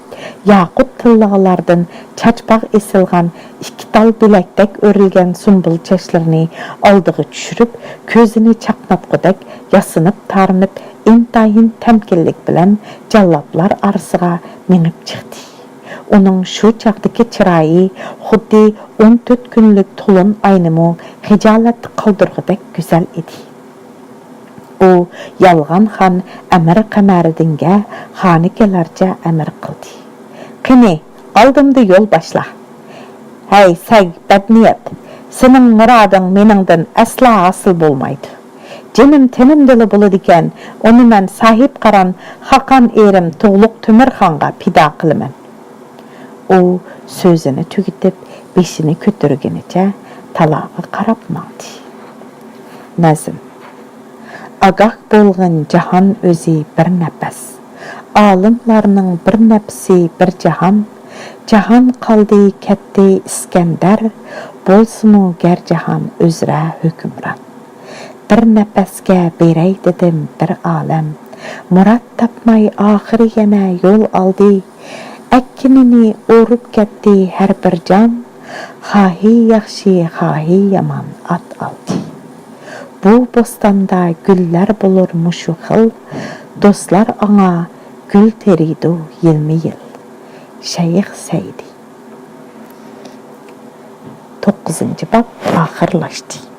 ياقۇت تىللىغىلاردىن چاچباغ ئېسىلغان ئىككى تال بىلەكتەك ئۆرۈلگەن سۇمبۇل چاچلىرىنى ئالدىغا چۈشۈرۈپ، كۆزىنى چاقناتقۇدەك ياسىنىپ-تارىنىپ، ئىنتايىن تەمكىنلىك بىلەن جاللاتلار ئارىسىغا مېڭىپ چىقتى. ئۇنىڭ شۇ چاغدىكى چىرايى خۇددى ئون تۆت كۈنلۈك تولۇن ئاينىمۇ خىجالەتتە قالدۇرغۇدەك گۈزەل ئىدى. ئۇ يالغان خان ئەمىر قەمەرىدىنگە خانىكىلەرچە ئەمىر قىلدى. قېنى، ئالدىمدا يول باشلا. ھەي، سەگ، بەدنىيەت! سېنىڭ مۇرادىڭ مېنىڭدىن ئەسلا ھاسىل بولمايدۇ. جېنىم تېنىمدىلا بولىدىكەن، ئۇنى مەن ساھىبقاران خاقان ئېرىم تۇغلۇق تۆمۈرخانغا پىدا قىلىمەن. ئۇ سۆزىنى تۈگىتىپ، بېشىنى كۆتۈرگىنىچە تالاغا قاراپ ماڭدى. نەزم. ئاگاھ بولغىن جاھان ئۆزى بىر نەپەس. ئالىملارنىڭ بىر نەپىسى بىر جاھان. جاھان قالدى كەتتى ئىسكەندەر، بولسىمۇ گەر جاھان ئۆزرە ھۆكۈمران. بىر نەپەسكە بېرەي دېدىم بىر ئالەم، مۇراد تاپماي ئاخىرى يەنە يول ئالدى. ئەككىنىنى ئورۇپ كەتتى ھەر بىر جان، خاھى ياخشى، خاھى يامان ئات ئالدى. بۇ بوستاندا گۈللەر بولۇر مۇشۇ خىل، دوستلار ئاڭا گۈل تېرىيدۇ يىلمۇ يىل. شەيخ سەئدى. توققۇزىنچى باب ئاخىرلاشتى.